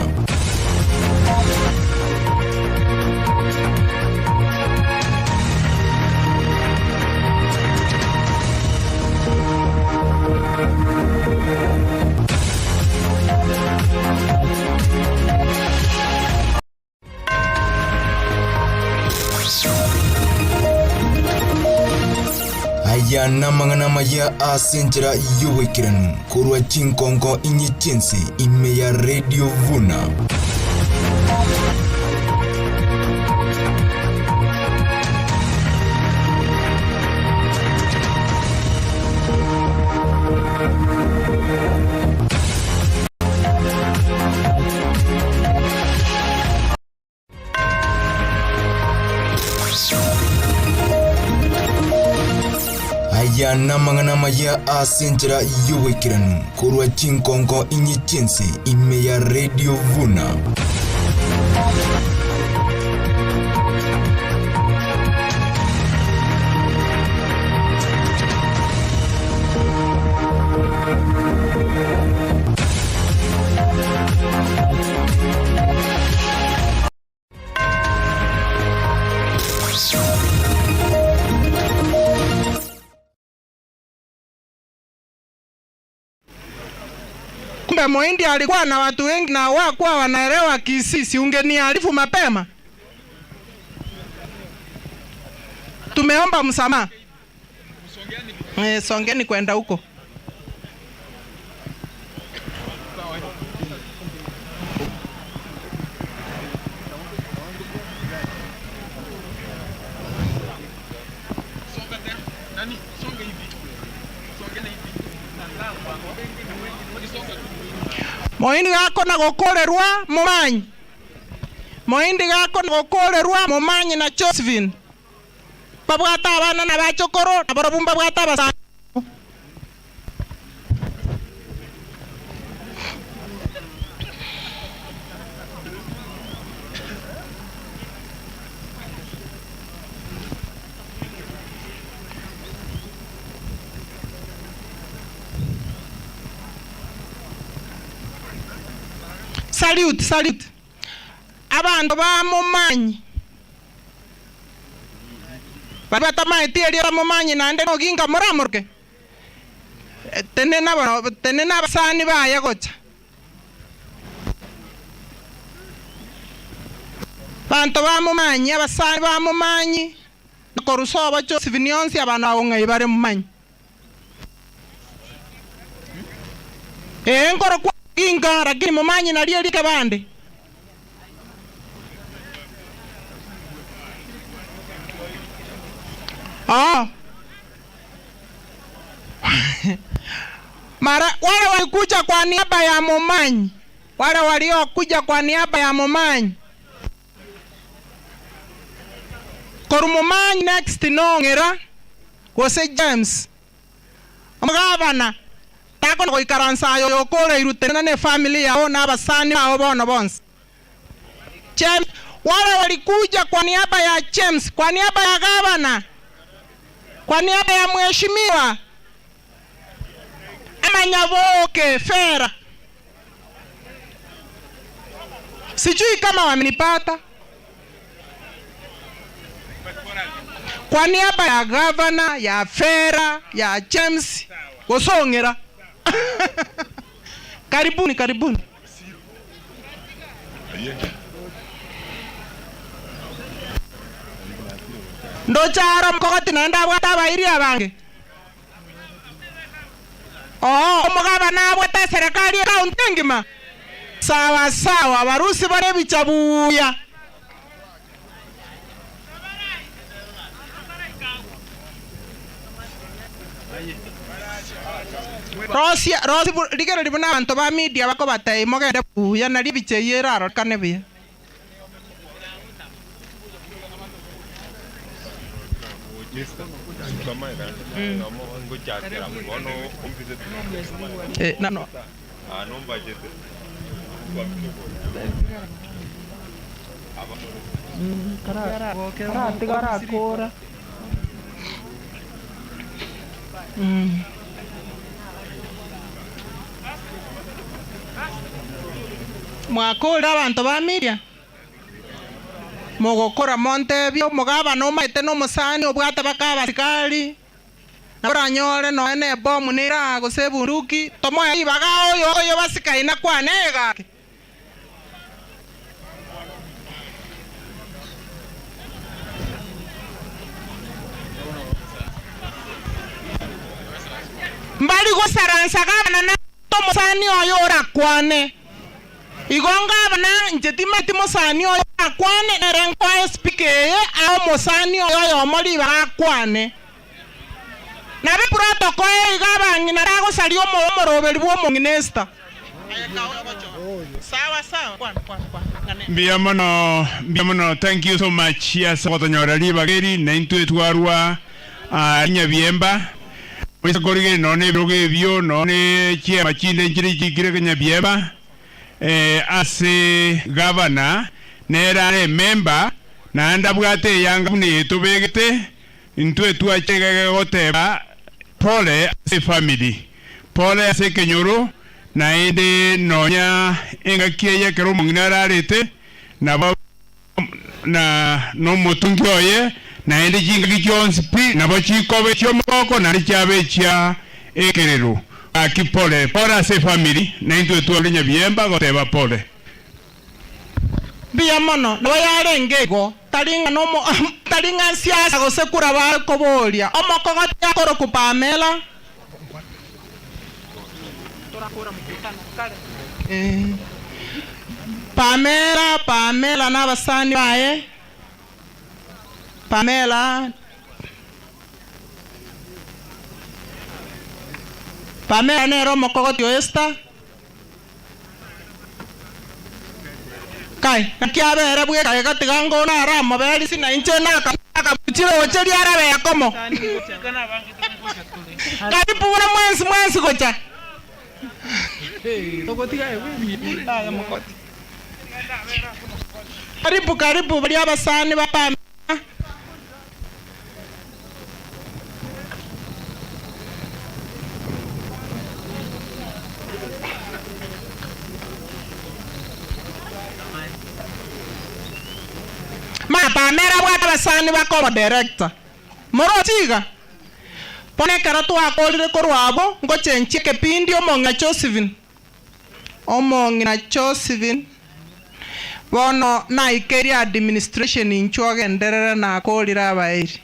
Aya namang'ana maya ase enchera y'oboikeranu korwa chinkongo inye chinse ime ya Radio Vuna. Aya namang'ana maya ase enchera y'oboikeranu korwa chinkongo inye chinse ime ya Radio Vuna. Kumbe Muhindi alikuwa na watu wengi na hawakuwa wanaelewa Kisii, si ungeniarifu mapema? Tumeomba msamaha. Songeni kwenda huko. Muhindi gako na gukorerwa mumanyi. Muhindi gako na gukorerwa mumanyi na Josephine. Babwata abana na bachokoro na barabumba babwata abasa. Salute, salute. Abantu ba mumanyi. Bari batamaete eria mumanyi naende noginga moramoroke. Tenena bano, tenena abasani baye gocha. Bantu ba mumanyi, abasani ba mumanyi. Korusoba Josephine yonsi abantu abo ng'ai bare mumanyi. Nkoro kwa ginga lakini mumanyi nalie like bande. Mara wale walikuja kwa niaba ya mumanyi. Wale waliokuja kwa niaba ya mumanyi. Koru mumanyi next nongera. Gose James omugabana takona goikaransa ayo yokore irutena ne family yao na abasani bao bono bonsi. James, wale walikuja kwa niaba ya James, kwa niaba ya gavana, kwa niaba ya mheshimiwa Amanyaboke Fera. Sijui kama wamenipata. Kwa niaba ya gavana, ya Fera, ya James Gosongera. Karibuni, karibuni. Ndocharo mkokoti naenda bwata bairi abange. Oh, omugabana abwate serikali ya kaunti ngima. Sawa sawa, barusi bare bichabuya. Rosi rosi ligero libona abantu ba media bako batayi mogende buya nali bicheyera arokane buya. No. Mwakura abantu ba media mogokora montebio mugabana omaete nomusani obwate bakabasikari naboranyore noe ne bomu nera gose bunduki tomoya ibaga oyo oyo basikaina kwanega. Mbali gosaransa gabana na tomusani oyo orakwane igonga bana njetima timosani oyo akwane nerenkwa spike ao mosani oyo omori bakwane nabe protocol igabangina ragosari omoroberi bwo omonginesta. Sawa sawa kwan kwan kwan. Mbiamono mbiamono, thank you so much. Yes, gotonyora ribageri na intwe twarwa Nyabiemba wisakorige none biroge bio none chiema chinde chiri chikire Nyabiemba ase gavana nera member na ndabwate yanga ni tubegete intwe twachegege goteba pole ase family pole ase kenyoro na ende nonya engakie yekero mongina ararete nabo na no mutungi oye na ende chingaki chionsi pi nabo chikobe chiomoko na chiabe chia ekerero aki pole pole ase family na intwe twale Nyabiemba goteba pole mbiya mono nabo yarenge taringa nomo taringa siasa gose kura bakoboria omokogoti akoroku Pamela Pamela Pamela n'abasani baye Pamela Pamela nero omokogoti oesta kai nakiabere bwe kai gatigango na ramo beri sina inche naka kabuchire ocheri arabe yakomo karibu buna mwensi mwensi gocha karibu karibu bali abasani ba Pamela. Ma Pamela bwata basani bakoba director morotiga pone kara twakorire korwabo ngochenchie kepindi omong'ina Josephine bono naikeria administration inchwogenderera nakorire abairi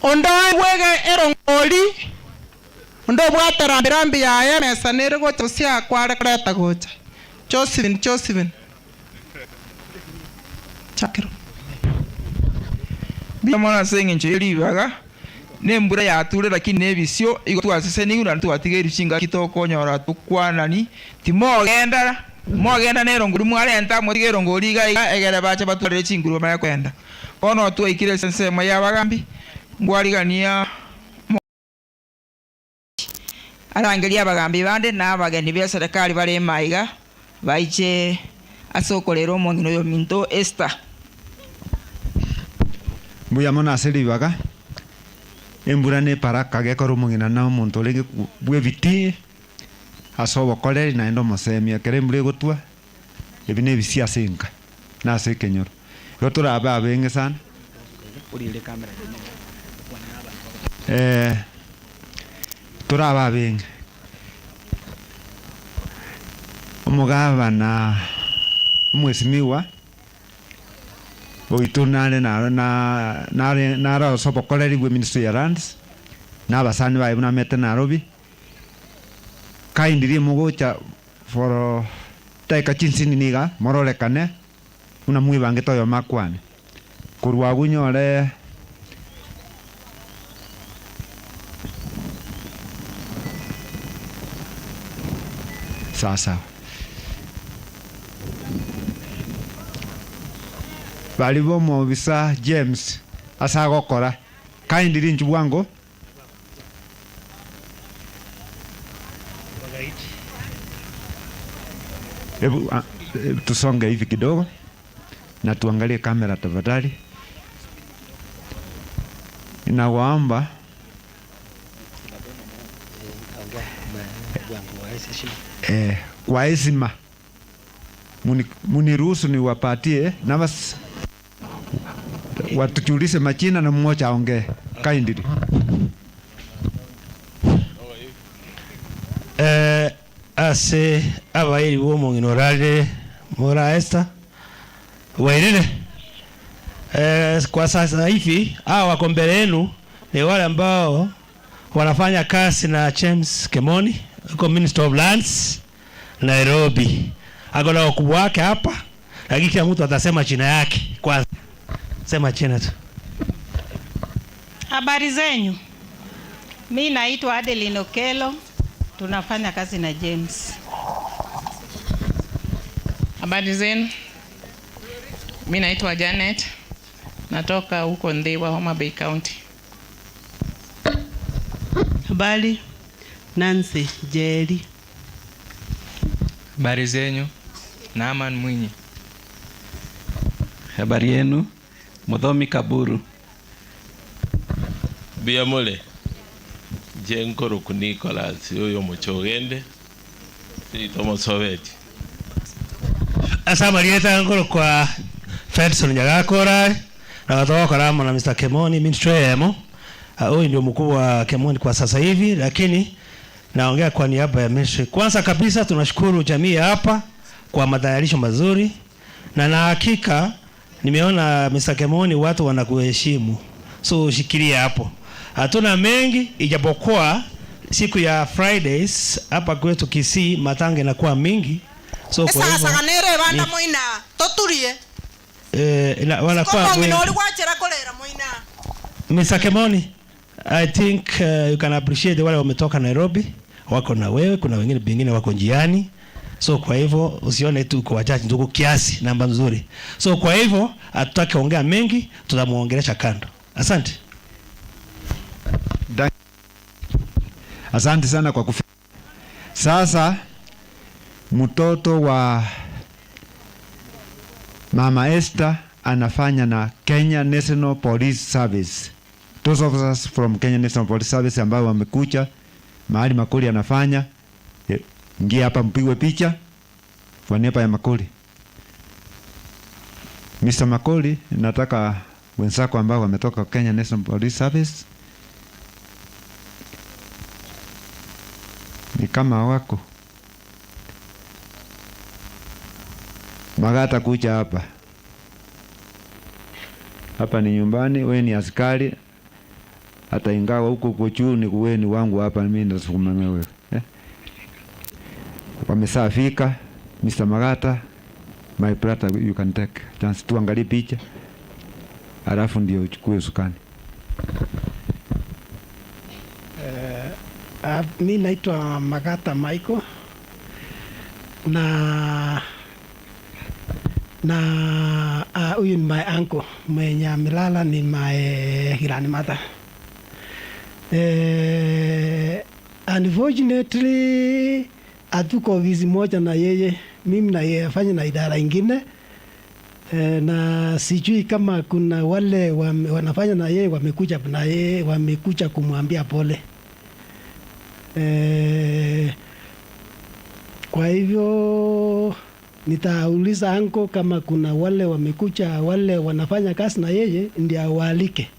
ondo wege erongori ondo bwate rambirambi yaye mesa nere gocha sia kware kureta gocha Josephine chakiro Mwana sengencho eribaga nembura yature lakini nebisio igo twasese nigura twatigeri chinga kitokonyora tukwanani timogendara Mwagenda nero nguru mwarenta mutigero ngoriga egere bache batwarire chinguru bamanye kwenda. Bono twaikire ensemo ya bagambi ngwarigania arangeria abagambi bande na abageni bia serikali bare maiga baiche asokorera omong'ina oyo minto Esther. Mbuya mono ase ribaga embura ne paraka gekora omong'ina na omonto orenge bwa ebiti ase obokoreri naende omosemia ekero embura egotwa ebi na ebisi ase enka na ase ekenyoro. Igo torabe abenge sana torabe abenge omogabana omwesimiwa oitu nare nare nare ase obokoreri bwa Ministry ya Lands na abasani baye buna namete Nairobi kaindirie mogocha for taika chinsini niga mororekane buna mwibangete oyo makwane korwa agwo nyore sasa bali bomobisa James asagokora kaindiri nchu bwango. Hebu tusonge hivi kidogo na tuangalie kamera tafadhali. Ninawaomba kwa heshima muniruhusu niwapatie nafasi watujulishe majina na mmoja aongee. Kaindiri. Ase abairi bo orale mora Esther wairire. Kwa sasa hivi hawa wako mbele yenu ni wale ambao wanafanya kazi na James Kemoni huko Minister of Lands Nairobi. Ako na wakubwa wake hapa, lakini kila mtu atasema jina yake kwanza. Sema jina tu. Habari zenyu. Mimi naitwa Adeline Okelo. Tunafanya kazi na James. Habari zenu. Mimi naitwa Janet. Natoka huko Ndhiwa, Homa Bay County. Habari, Nancy Jerry. Habari zenyu. Naaman Mwinyi. Habari yenu. Muthomi Kaburu. Biamole. Jenkoro Nicholas oyo muchogende sitomo sobeti. Asa Marieta ngoro kwa Fedson Nyagakora na watoka ramo na Mr. Kemoni ministry yemo. Huyu ndio mkuu wa Kemoni kwa sasa hivi, lakini naongea kwa niaba ya ministry. Kwanza kabisa tunashukuru jamii hapa kwa matayarisho mazuri, na hakika nimeona Mr. Kemoni watu wanakuheshimu. So shikilia hapo. Hatuna mengi ijapokuwa siku ya Fridays hapa kwetu Kisii matanga inakuwa mingi. So kwa hivyo esaganere banda moina toturie wanakuwa wengi. Mr. Kemoni, I think you can appreciate wale wametoka Nairobi wako na wewe, kuna wengine bingine wako njiani. So kwa hivyo usione tu kwa wachache, ndugu kiasi namba nzuri. So kwa hivyo hatutaki ongea mengi, tutamuongelesha kando. Asante. Asante sana kwa kufika. Sasa mtoto wa Mama Esther anafanya na Kenya National Police Service. Those officers from Kenya National Police Service ambao wamekuja mahali Makoli anafanya, ingia hapa mpigwe picha kwa niaba ya Makoli. Mr. Makoli, nataka wenzako ambao wametoka Kenya National Police Service ni kama wako Magata kuja hapa. Hapa ni nyumbani, wewe ni askari. Hata ingawa huko kwa juu ni kuweni wangu hapa, mimi ndasukuma wewe. Wamesafika Mr. Magata, my brother, you can take chance tuangalie picha. Alafu ndio uchukue usukani. Mi naitwa Magata Michael. Na huyu ni my uncle mwenye amelala, ni my grandmother. Unfortunately hatuko ofisi moja na yeye, mimi na yeye afanye na idara ingine. Na sijui kama kuna wale wanafanya na yeye wamekuja na yeye wamekuja kumwambia pole. Kwa hivyo nitauliza anko kama kuna wale wamekuja, wale wanafanya kazi na yeye ndio awaalike.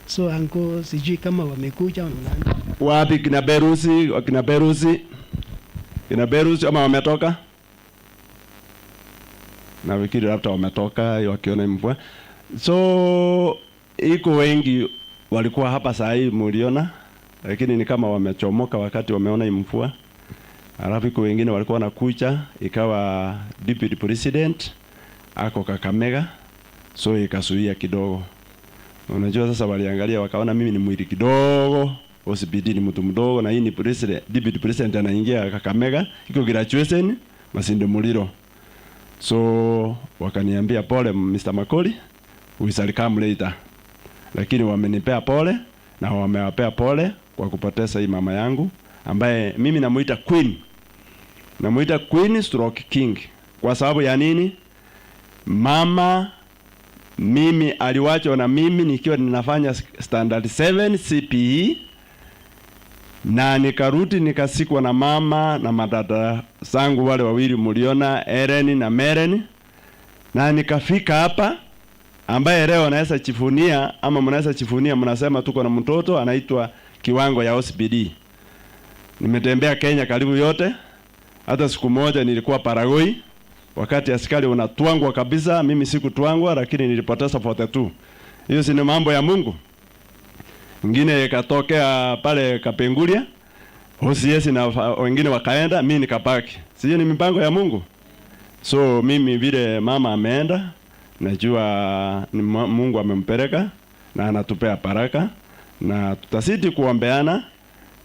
So anko, sijui kama wamekuja nani. Wapi kina Berusi, wakina Berusi? Kina Berusi ama wametoka? Nafikiri labda wametoka wakiona mvua. So iko wengi walikuwa hapa saa hii muliona, lakini ni kama wamechomoka wakati wameona hii mvua. Alafu iko wengine walikuwa wanakuja, ikawa deputy president ako Kakamega, so ikasuia kidogo. Unajua sasa waliangalia wakaona mimi ni mwili kidogo, OCPD ni mtu mdogo, na hii ni president, deputy president anaingia Kakamega, iko graduation Masinde Muliro. So wakaniambia pole Mr. Makori, we shall come later. Lakini wamenipea pole na wamewapea pole kwa kupoteza hii mama yangu ambaye mimi namuita Queen. Namuita Queen stroke King. Kwa sababu ya nini? Mama mimi aliwachwa na mimi nikiwa ninafanya standard 7 CPE, na nikarudi nikasikwa na mama na madada zangu wale wawili muliona, Eren na Meren, na nikafika hapa ambaye leo naweza chifunia ama mnaweza chifunia, mnasema tuko na mtoto anaitwa kiwango ya OCPD. Nimetembea Kenya karibu yote. Hata siku moja nilikuwa Paraguay wakati askari unatwangwa kabisa, mimi sikutwangwa lakini nilipoteza 42. Hiyo si ni mambo ya Mungu. Ngine ikatokea pale Kapenguria, OCS na wengine wakaenda, mimi nikabaki. Sio ni mipango ya Mungu. So mimi vile mama ameenda, najua ni Mungu amempeleka na anatupea baraka, na tutazidi kuombeana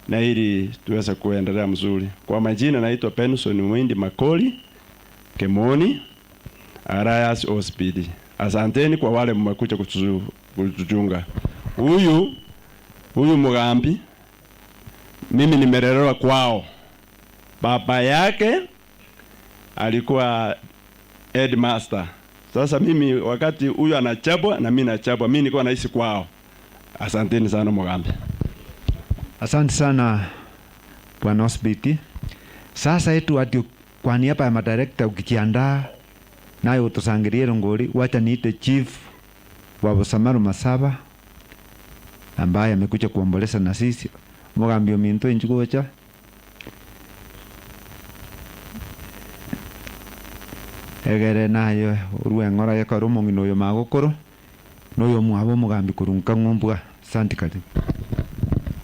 na ili tuweze kuendelea mzuri. Kwa majina naitwa Benson Mwindi Makoli Kemoni Arias OCPD. Asanteni kwa wale mmekuja kutuchunga. Huyu Mugambi mimi nimelelewa kwao. Baba yake alikuwa headmaster. Sasa mimi wakati huyu anachabwa na mimi nachabwa, mimi nilikuwa naishi kwao. Asanteni sana Mugambi. Asante sana Bwana OCPD. Sasa yetu ati kwa niaba ya madirekta ukijiandaa nayo utusangirie ngori, wacha niite chief wa Busamaru Masaba ambaye amekuja kuomboleza na sisi. Mugambi ominto inchugocha. Egere nayo urueng'ora yakaro omong'ina oyo magokoro noyo mwabo Mugambi kurunka ng'ombwa. Asante karibu.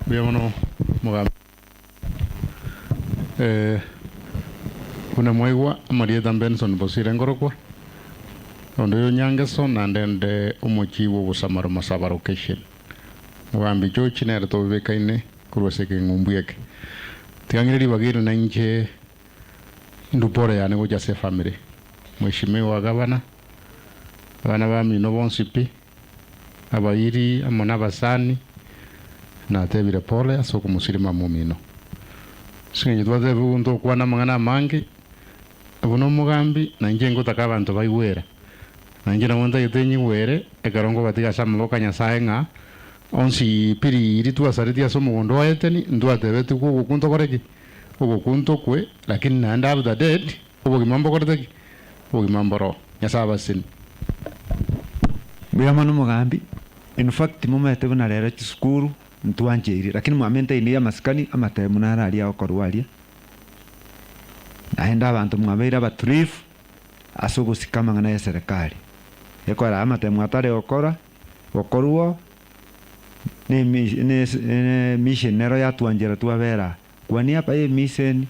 Mbuya mono Mugambi. Kuna mwaigwa Marieta Benson Bosire ngorokwa ondo yo nyangeso nande omochi wo Busamaru Masaba location. Mugambi George nere tobekaine kurwa seke ng'umbu yake tigang'ireri bagire na inche ndupore yane gocha se family. Mheshimiwa gavana, abana ba mino bonsi pi abairi amo n'abasani natebire pole ase okomusirima mumino sinye twatebe unto okwana amang'ana amange abo na omogambi na inche ngotaka abanto baigwera na inche nabo ntagete nyigwere ekero ngobatiga ase amaboko a Nyasaye ng'a onsi piri iri twasaretie ase omogondo oeteni ntwatebeti kwo ogokunto koreki ogokunto kwe lakini naende after dead obogima mbokorete ki obogima mboro Nyasaye abaseni. Mbuya mono Mugambi. In fact mumete buna rero chisukuru ntwancheire lakini mwamente ine ya masikani amatemu nararia okorwa aria naenda abantu mwabeire abatulivu ase ogosika amang'ana ya serikali ekora amatemu atare okora okorwo ne mission nero yatwanjera twabera kwani apa ye mission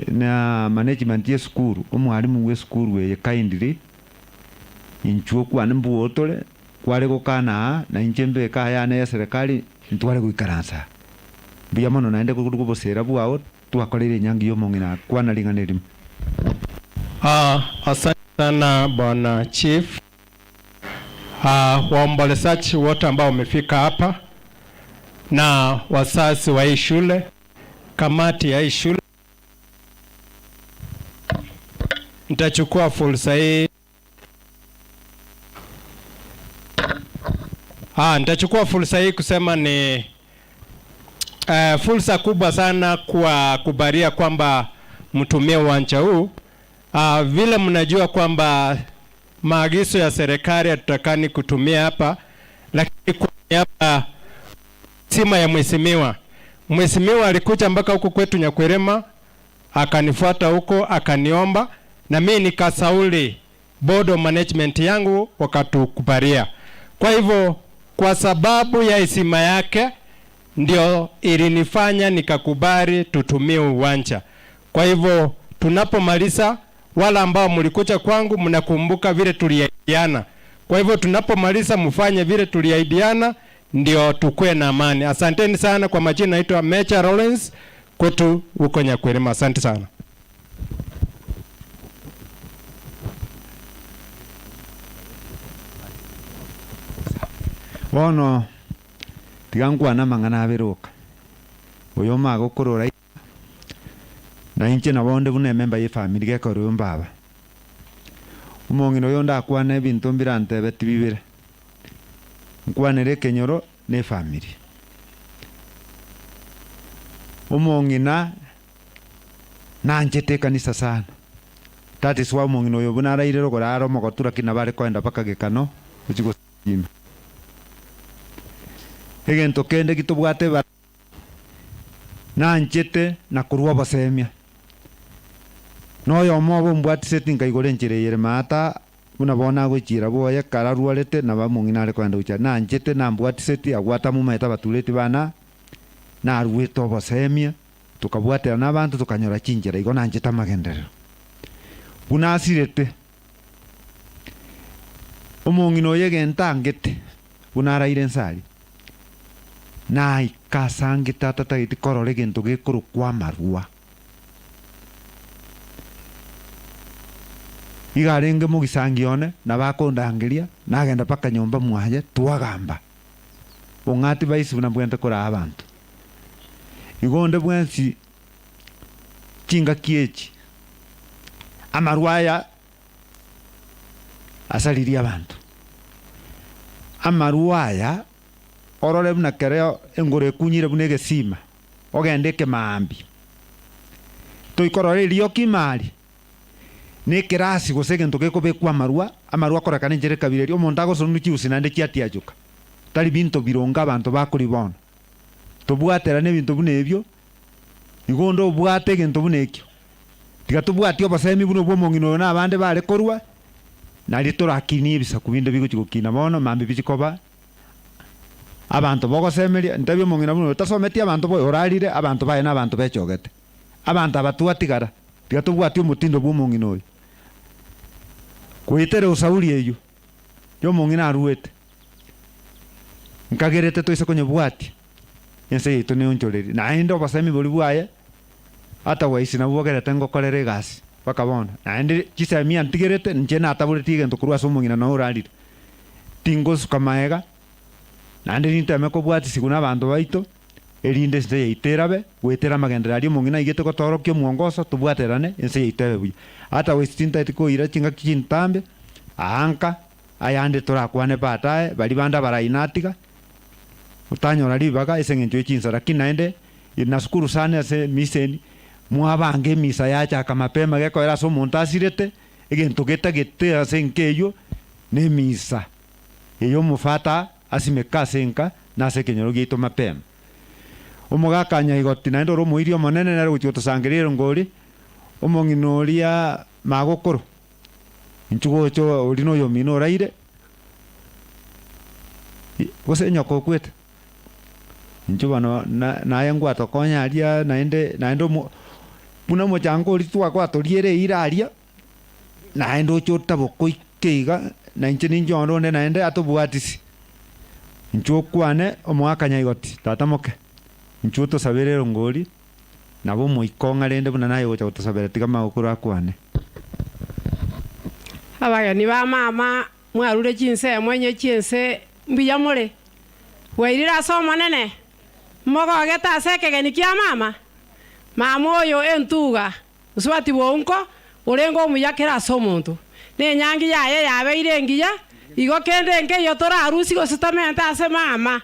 na management ye sukuru omwalimu we sukuru eye kindly inchuo kwane mbuotore kware gokana na inche mbeka yana ya serikali ntware guikaransa mbuya mono naende kobosera bwao twakorire nyangi yo mong'ina kwana ring'ana erimo. Asante sana Bwana Chief. Waombolezaji wote ambao wamefika hapa na wazazi wa hii shule, kamati ya hii shule, nitachukua fursa hii nitachukua fursa hii kusema ni fursa kubwa sana kwa kubaria kwamba mtumie uwanja huu. Vile mnajua kwamba maagizo ya serikali hatutakani kutumia hapa, lakini kwa niaba sima ya mheshimiwa, mheshimiwa alikuja mpaka huku kwetu Nyakwerema, akanifuata huko akaniomba, na mimi nikasauli board of management yangu wakatukubalia. Kwa hivyo kwa sababu ya heshima yake ndio ilinifanya nikakubali tutumie uwanja. Kwa hivyo tunapomaliza, wala ambao mlikuja kwangu mnakumbuka vile tuliahidiana. Kwa hivyo tunapomaliza mfanye vile tuliahidiana, ndio tukue na amani. Asanteni sana. Kwa majina naitwa Mecha Lawrence kwetu huko Nyakwerema. Asante sana. Bono tiga nkwana mang'ana aberoka oyo magokorora na inche nabo onde buna ememba ya efamiri gekora oyo mbaba omong'ina oyo ndakwana ebinto mbirantebe tibibere nkwanere ekenyoro na efamiri omong'ina nanchete ekanisa sana that is why omong'ina oyo buna araire rogoro are omogotu lakini nabo are koenda mpaka gekano gochi gosima egento kende gitobwate ba nanchete na korwa obosemia noyo omo obombwatiseti nkaigora enchera eyere maata buna bono agochira boye ekero arwarete nabo omong'ina are koenda gochia nanchete nambwatiseti agwata momaete abatureti bana narwete obosemia tukabwatera na abanto tukanyora chinchera igo nanchete amagenderero buna asirete omong'ina oyo egento angete buna araire ensari naikasangete atatagete korora egento gekorokwa amarwa iga arenge mogisangi one nabakondangeria nagenda mpaka nyomba mwaye twagamba ong'ati baisi buna mbwente koraa abanto igo onde bwensi chingaki echi amarwa aya asaririe abanto amarwa aya orore buna kere engoro ekunyire buna egesima ogende ekemaambi toikorora erioki imari na ekerasi gose egento gekobekwa amarwa amarwa akorekana enchera ekabira eria omonto agosonwa chiusi naende chiatiachoka tari binto bironga abanto bakori bono tobwaterana ebinto buna ebio igo onde obwate egento buna ekio tiga tobwati obosemi buna obwa omong'ina oyo na abande bare korwa nari torakinie ebisaku binde bigochi gokina bono mambi bichikoba abanto bogosemeria ntabia omong'ina buna otasometie abanto boyo orarire abanto baye na abanto bechogete abanto aba twatigara tiga tobwati omotindo bwa omong'ina oyo koitere osauri eyo ya omong'ina aruete nkagerete toise konyebwatia ense yaito neonchoreri naende obosemi bori bwaye ata waisi nabo bogerete ngokorera egasi mpaka bono naende chisemi antigerete inche nataboreti egento korwa ase omong'ina noo orarire tingosuka maega naende ninteme kobwatisiwa na abanto baito erinde ense yaito erabe goetera amagenderero aria omong'ina aigete gotorokia omwongoso tobwaterane ense yaito ebe buya ata waisi tintaeti koira chingaki chintambe aanka ayande torakwane baadaye bari bande abarai natiga otanyora ribaga ase eng'encho ya chinsa lakini naende nashukuru sana ase miseni mwabange emisa yachaka mapema gekoera ase omonto asirete egento getagete ase enka eywo na emisa eyo omofata asimeka ase enka na ase ekenyoro giaito mapema omogaka nyaigoti naende ore omoiri omonene nere gochia gotosangeria erongori omong'ina oria magokoro inche gocha ori na oyomino oraire gose enyoko okwete inche bono naye ngwatokonya aria naende naende omo buna omochango oria twagwatoriere eira aria naende oche otabokoike iga na inche ninche onde onde naende atobwatisi inche okwane omogaka nyaigoti tata moke inche otosabere erongori Nabo moikong'a rende buna naye gocha gotosabera tiga magokoro akwane. Abageni ba mama mwarure chinse mwenye chinse mbuya more wairira ase omonene mogogete ase ekegeni kia mama mama oyo entuga uswati bwonko orengo omuyakera ase omonto nenyangi yaye yabeire engiya igo kende enkeyo torarusi gose tomente ase mama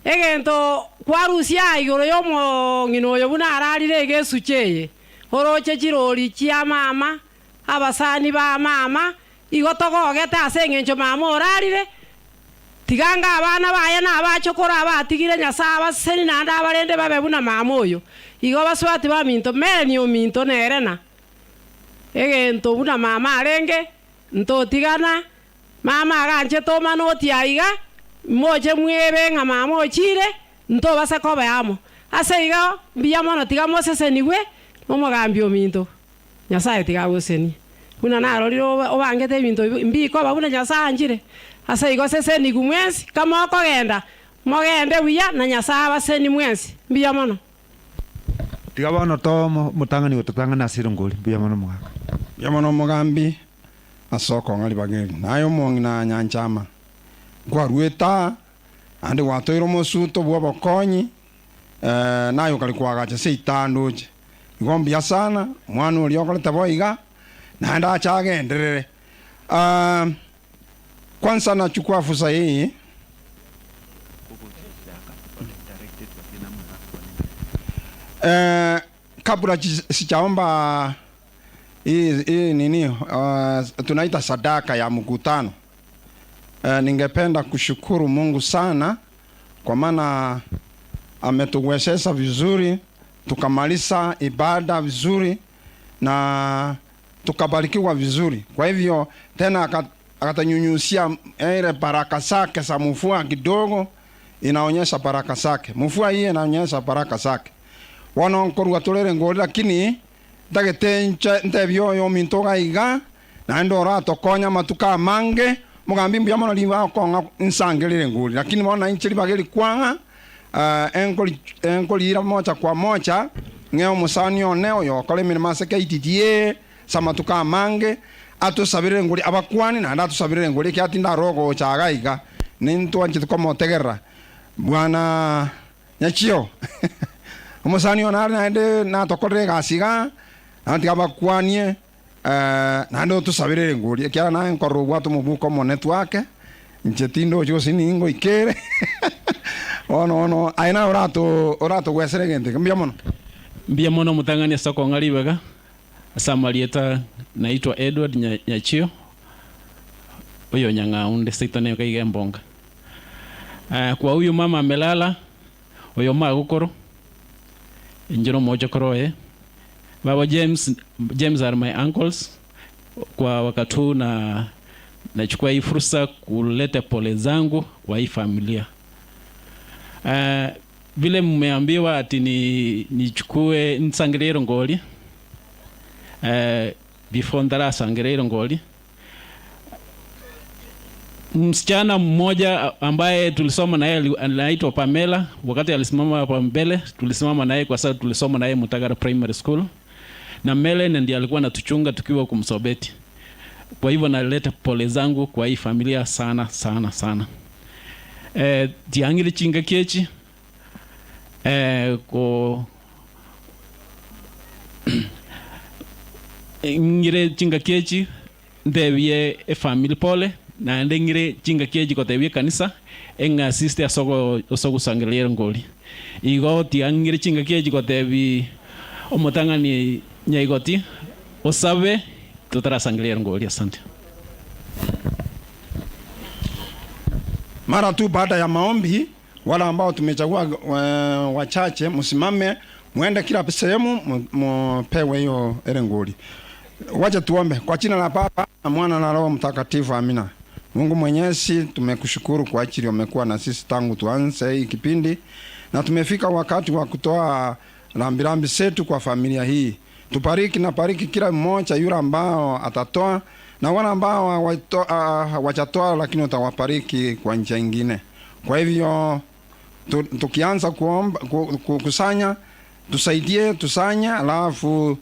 egento kwarusia igoro yomong'ina oyo buna ararire egesuche eye oroche chirori chia mama abasani ba mama igo togogete ase eng'encho mama orarire tiganga abana baye na abachokora abatigire Nyasaye abaseni naende abarende babe buna mama oyo igo baswati baminto mere ominto nerena egento buna mama arenge ntotigana mama aganche tomana otia iga moche mwebe ng'a mama ochire ntobasa koba amo ase igo mbuya mono tiga moseseniwe omogambi ominto Nyasaye tiga agosenie buna narorire obangete ebinto mbikoba buna Nyasaye anchire ase igo sesenigu mwensi kama okogenda mogende buya na Nyasaye abaseni mwensi mbuya mono. Tiga bono to motang'ani gototang'ana ase erongori mbuya mono mogaka. Mbuya mono omogambi ase okong'a ribageri naye omong'ina nyanchama nkwarweta ande gwatoire omosuto bwa obokonyi naye okari kwagacha ase itandoche igo mbuya sana omwana oria okorete boiga naende acha agenderere. Kwanza nachukua fursa hii kabla sijaomba hii nini tunaita sadaka ya mkutano. Ningependa kushukuru Mungu sana kwa maana ametuwezesha vizuri tukamaliza ibada vizuri na tukabarikiwa vizuri. Kwa hivyo tena akatanyunyusia ile baraka zake za mvua kidogo, inaonyesha baraka zake. Mvua hii inaonyesha baraka zake. Wano nkorwa turere ngori lakini ndagete ntebyo yo minto gaiga na ndora tokonya matuka mange mugambi mbuya mono liba konga nsangirire ngori lakini bona inchiri bageri kwanga enkoli ira mocha kwa mocha ngeo musani oneo yo kole mirima seke itidie samatuka mange atusabire ngori abakwani na ndatusabire ngori kia tinda rogo chagaiga nintu anchi tukomotegerra bwana nyachio omusani onare naende natokorere gasiga nanti abakwanie naende otusabirere ngori ekiara naye nkorora obwate omobuko omonene twake inche tindochi gose ningo ikere ono ono aye naye oratogwesera egento mbuya mono. Mbuya mono mutang'ani ase okong'a ribaga ase amarieta naitwa Edward Nyachio oyo Nyang'aunde seito nayo kaiga embonga. Kwa huyu mama amelala oyo magokoro injiro moja koroe Baba James are my uncles. Kwa wakati huu na nachukua hii fursa kuleta pole zangu kwa hii familia. Vile mmeambiwa ati nichukue nsangirie ngoli. Before ndara sangirie ngoli. Msichana mmoja ambaye tulisoma na yeye anaitwa Pamela, wakati alisimama hapa mbele tulisimama naye kwa sababu tulisoma naye Mutagara Primary School. Na Melen ndiye alikuwa anatuchunga tukiwa kumsobeti. Kwa hivyo naleta pole zangu kwa hii familia sana sana sana. Tiangili chinga kiechi ko ngire chinga kiechi ndebie e family pole na ndengire chinga kiechi kotebie kanisa enga sister sogo osogo sangilia ngoli. Igo tiangire chinga kiechi kotebi omotangani nyaigoti osabe tutarasangilia ngoli. Asante. Mara tu baada ya maombi, wale ambao tumechagua wachache msimame muende kila sehemu mpewe hiyo erengoli. Wacha tuombe. Kwa jina la Baba na Mwana na Roho Mtakatifu, amina. Mungu Mwenyezi, tumekushukuru kwa ajili umekuwa na sisi tangu tuanze hii kipindi na tumefika wakati wa kutoa rambirambi zetu kwa familia hii. Tubariki na bariki kila mmoja yule ambao atatoa na wale ambao hawajatoa, lakini utawabariki kwa njia nyingine. Kwa hivyo tukianza kuomba kukusanya Tusaidie, tusanye, alafu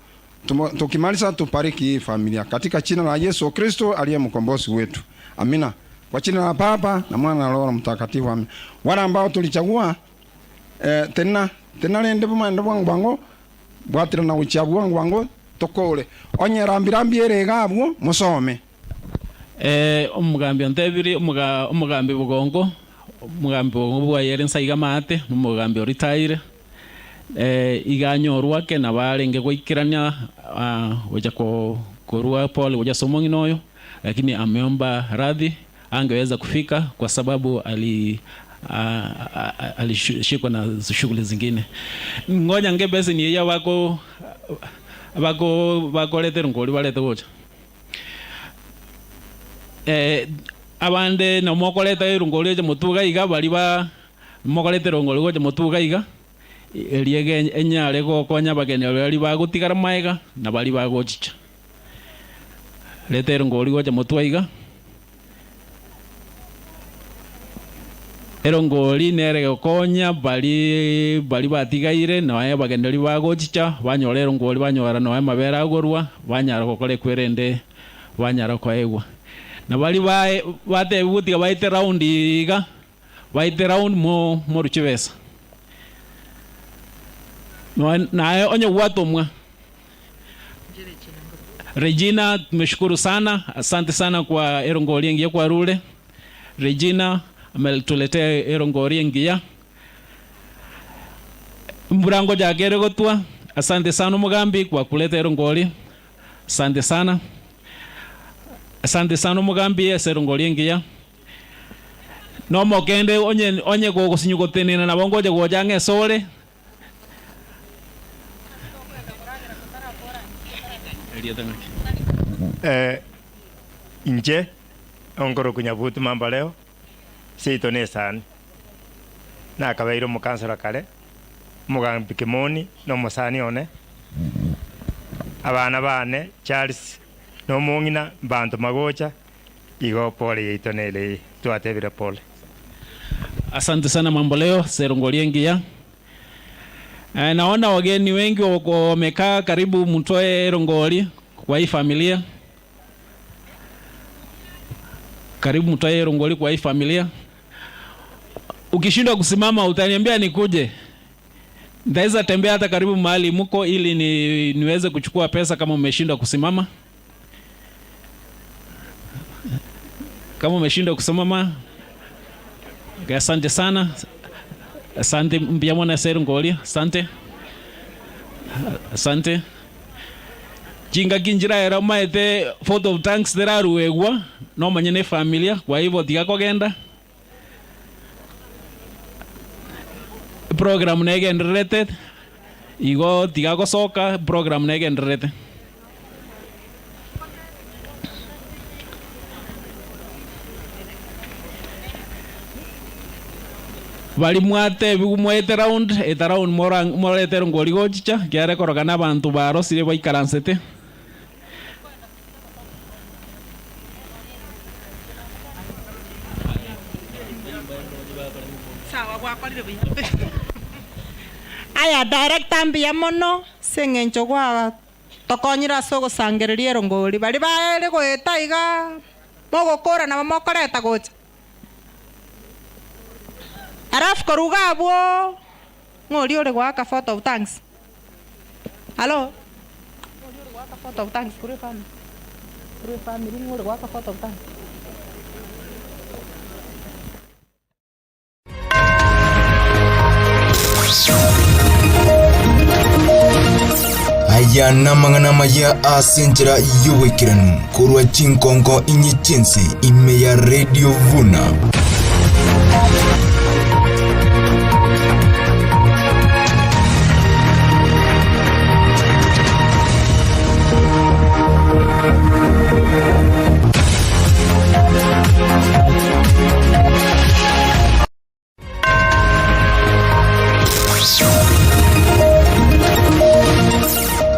tukimaliza tubariki hii familia katika jina la Yesu Kristo aliye mkombozi wetu. Amina. Kwa jina la Baba na Mwana na Roho Mtakatifu. Amina. Wale ambao tulichagua tena tena lende bumande bwangu bwangu bwatira na uchagua bwangu bwangu tokole onye rambi erega abwo musome. Omugambi ontebiri omugambi bugongo omugambi bugongo bwayere nsaiga mate omugambi oritaire iganyorwa ke na barenge goikirania goja korua pole goja somongi noyo, lakini ameomba radhi angeweza kufika kwa sababu alishikwa na shughuli zingine. Ngoja ngebese ni ya wako wako bakolete ngoli balete goja abande na mokoleta irungoli je mutuga iga bali ba mokoleta irungoli goja mutuga iga eliege enyale gokonya bageni bali bagutigara maega na bali bagochicha leta irungoli goja mutuga iga erongoli nere gokonya bali bali batigaire na bae bageni bagochicha banyora erongoli banyora no mabera agorwa banyara gokore kwerende banyara kwaegwa na bali bae bate gutiga baite round iga baite round mo moruchibesa naye onye watomwa. Regina, tumeshukuru sana, asante sana kwa erongoli yengi kwa rule. Regina ametuletea erongoli yengi ya mburango jagere gotwa. Asante sana Mugambi kwa kuleta erongoli, asante sana, asante sana Mugambi erongoli yengi ya no mokende onye onye gogosinyu gotenena na bongoje gojange sole. Inje ongoro kunyabutu mamba leo seito nesani nakabaire omukansora kare omugambi Kimoni nomusani one abana bane Charles nomong'ina bantu magocha igo pole yeito nele twatebire pole. Asante sana mambo leo serongoliengia. Naona wageni wengi wamekaa karibu, mtoe rongoli kwa hii familia. Karibu mtoe rongoli kwa hii familia. Ukishindwa kusimama utaniambia nikuje. Nitaweza tembea hata karibu mahali mko ili niweze kuchukua pesa kama umeshindwa kusimama. Kama umeshindwa kusimama. Asante sana. Asante mbia seru ngoli. Asante. Asante. Jinga kinjira era maete photo of thanks deraruegwa no manyene familia kwa hivyo tigakogenda. Program negenderete igo tigagosoka program negenderete. Bali mwate bigumwete round eta round morete ngori gochicha kiare korogana abantu barosire baikaransete. Aya director mbia mono seng'encho gwa tokonyira ase ogosangereria erongori bari baere goeta iga mogokora nabo mokoreta gocha arafu koruga abwo ng'ori ore goaka photo of thanks. Halo ng'ori ore goaka photo of thanks kuri family kuri family ng'ori goaka photo of thanks. Aya namang'ana maya ase enchera y'oboikeranu korwa chinkonko inye chinse ime ya Radio Vuna.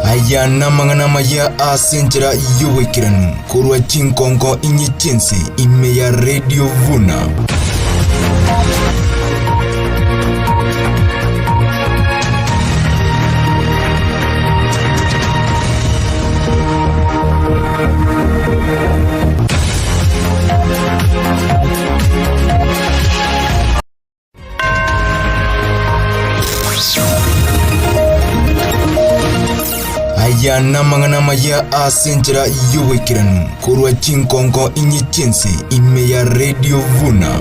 Aya namang'ana maya ase enchera y'oboikeranu korwa chinkonko inye chinse ime ya Radio Vuna. Aya namang'ana maya ase enchera y'oboikeranu korwa chinkongo inye chinse ime ya Radio Vuna.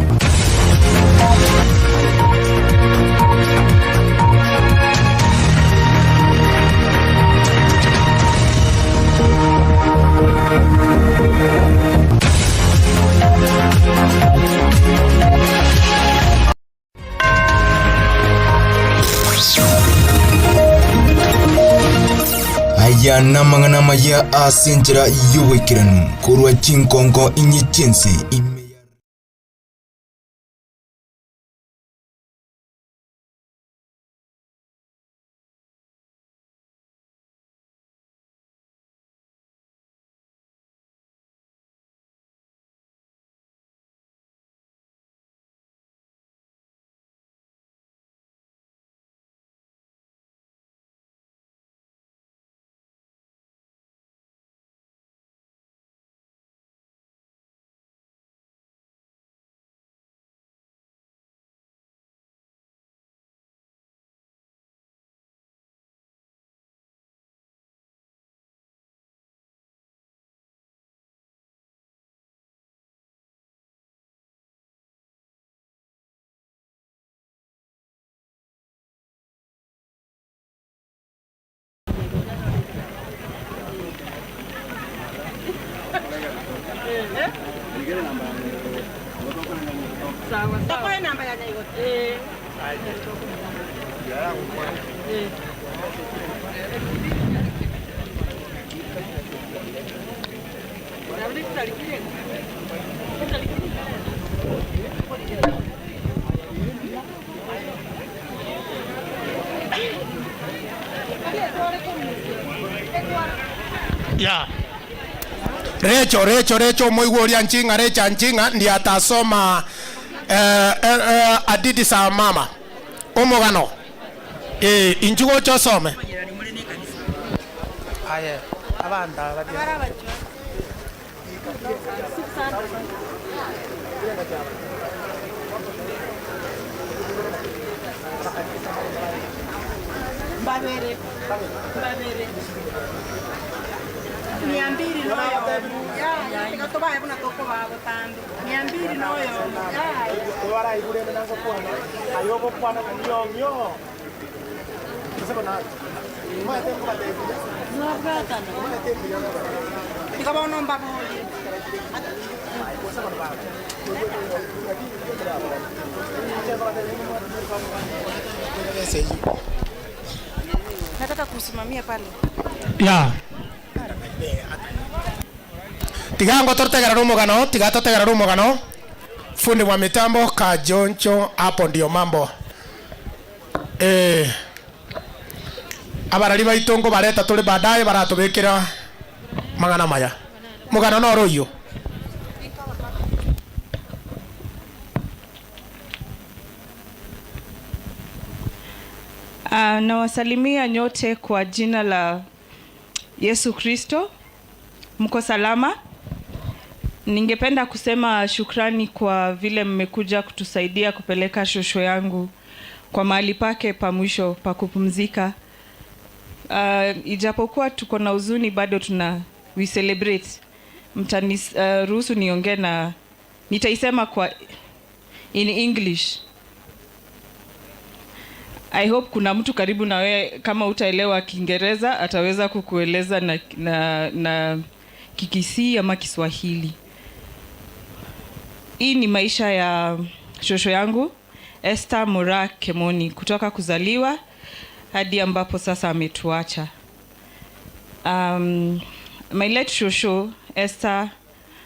Aya namang'ana maya ase enchera y'oboikeranu korwa chinkongo inye chinse ime. Ya. Recho recho recho moigworia nchinga recha nchinga ndi atasoma adidi sa mama omogano injugo chosome aye abanda Babere babere 200 noyo ya tikatobae buna toko bago tandu 200 noyo ya ibure nango kwana ayobo kwana nyonyo sasa na mwa tempo ba tempo tikabona mbaboli Nataka kusimamia pale. Ya. Tigango tortegera rumugano, tigatotegera rumugano. Fundi wa mitambo Kajoncho, hapo ndio mambo. Abarari baitongo bareta tuli baadaye baratubikira mangana maya. Mugano no royo. Nawasalimia nyote kwa jina la Yesu Kristo. Mko salama? Ningependa kusema shukrani kwa vile mmekuja kutusaidia kupeleka shosho yangu kwa mahali pake pa mwisho pa kupumzika. Ijapokuwa tuko na huzuni bado tuna we celebrate. Mtani ruhusu niongee na nitaisema kwa in English. I hope kuna mtu karibu na wewe, kama utaelewa Kiingereza ataweza kukueleza na Kikisii ama Kiswahili. Hii ni maisha ya shosho yangu Esther Mura Kemoni, kutoka kuzaliwa hadi ambapo sasa ametuacha. My late shosho Esther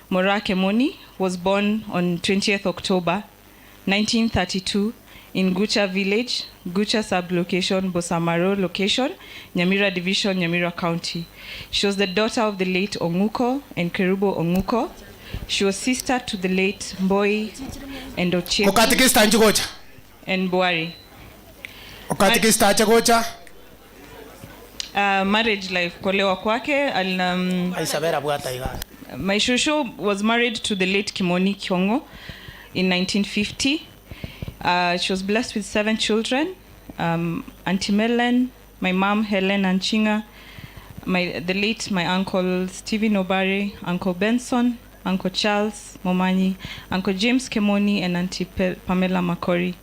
Mura Kemoni was born on 20th October 1932 in Gucha village, Gucha sub-location, Bosamaro location, Nyamira division, Nyamira County. She was the daughter of the late Onguko and Kerubo Onguko. She was sister to the late Mboi and Ochieng and Boari. Marriage life, kuolewa kwake. My shosho was married to the late Kimoni Kiongo in 1950. She was blessed with 7 children. Auntie Melen, my mom Helen Anchinga, the late my uncle Stephen Obare, Uncle Benson, Uncle Charles Momanyi, Uncle James Kemoni, and Auntie Pamela Makori.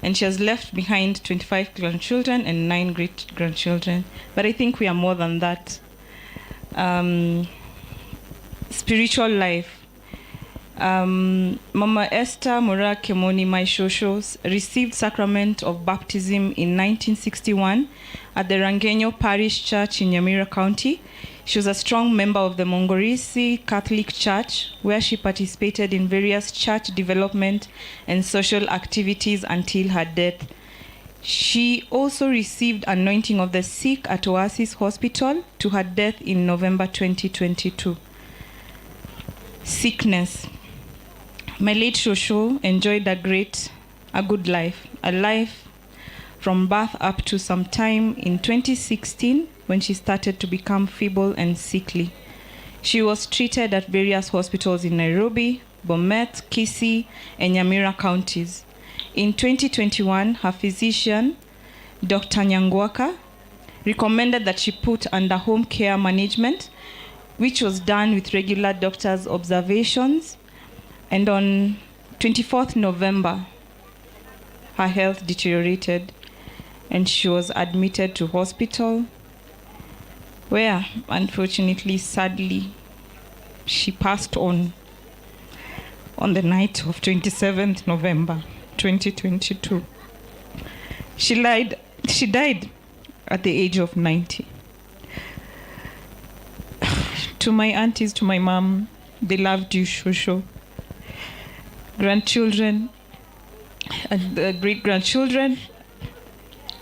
And she has left behind 25 grandchildren and 9 great-grandchildren. But I think we are more than that. Spiritual life. Mama Esther Moraa Kemoni, my shosho, received sacrament of baptism in 1961 at the Rangenyo Parish Church in Nyamira County. She was a strong member of the Mongorisi Catholic Church, where she participated in various church development and social activities until her death. She also received anointing of the sick at Oasis Hospital to her death in November 2022. Sickness. My late shosho enjoyed a good life, a life from birth up to some time in 2016 when she started to become feeble and sickly. She was treated at various hospitals in Nairobi, Bomet, Kisii, and Nyamira counties. In 2021, her physician, Dr. Nyangwaka, recommended that she put under home care management, which was done with regular doctor's observations. And on 24th November, her health deteriorated and she was admitted to hospital, where, unfortunately, sadly, she passed on the night of 27th November, 2022. She died at the age of 90. To my aunties, to my mom, they loved you, Shosho. Grandchildren and the great-grandchildren,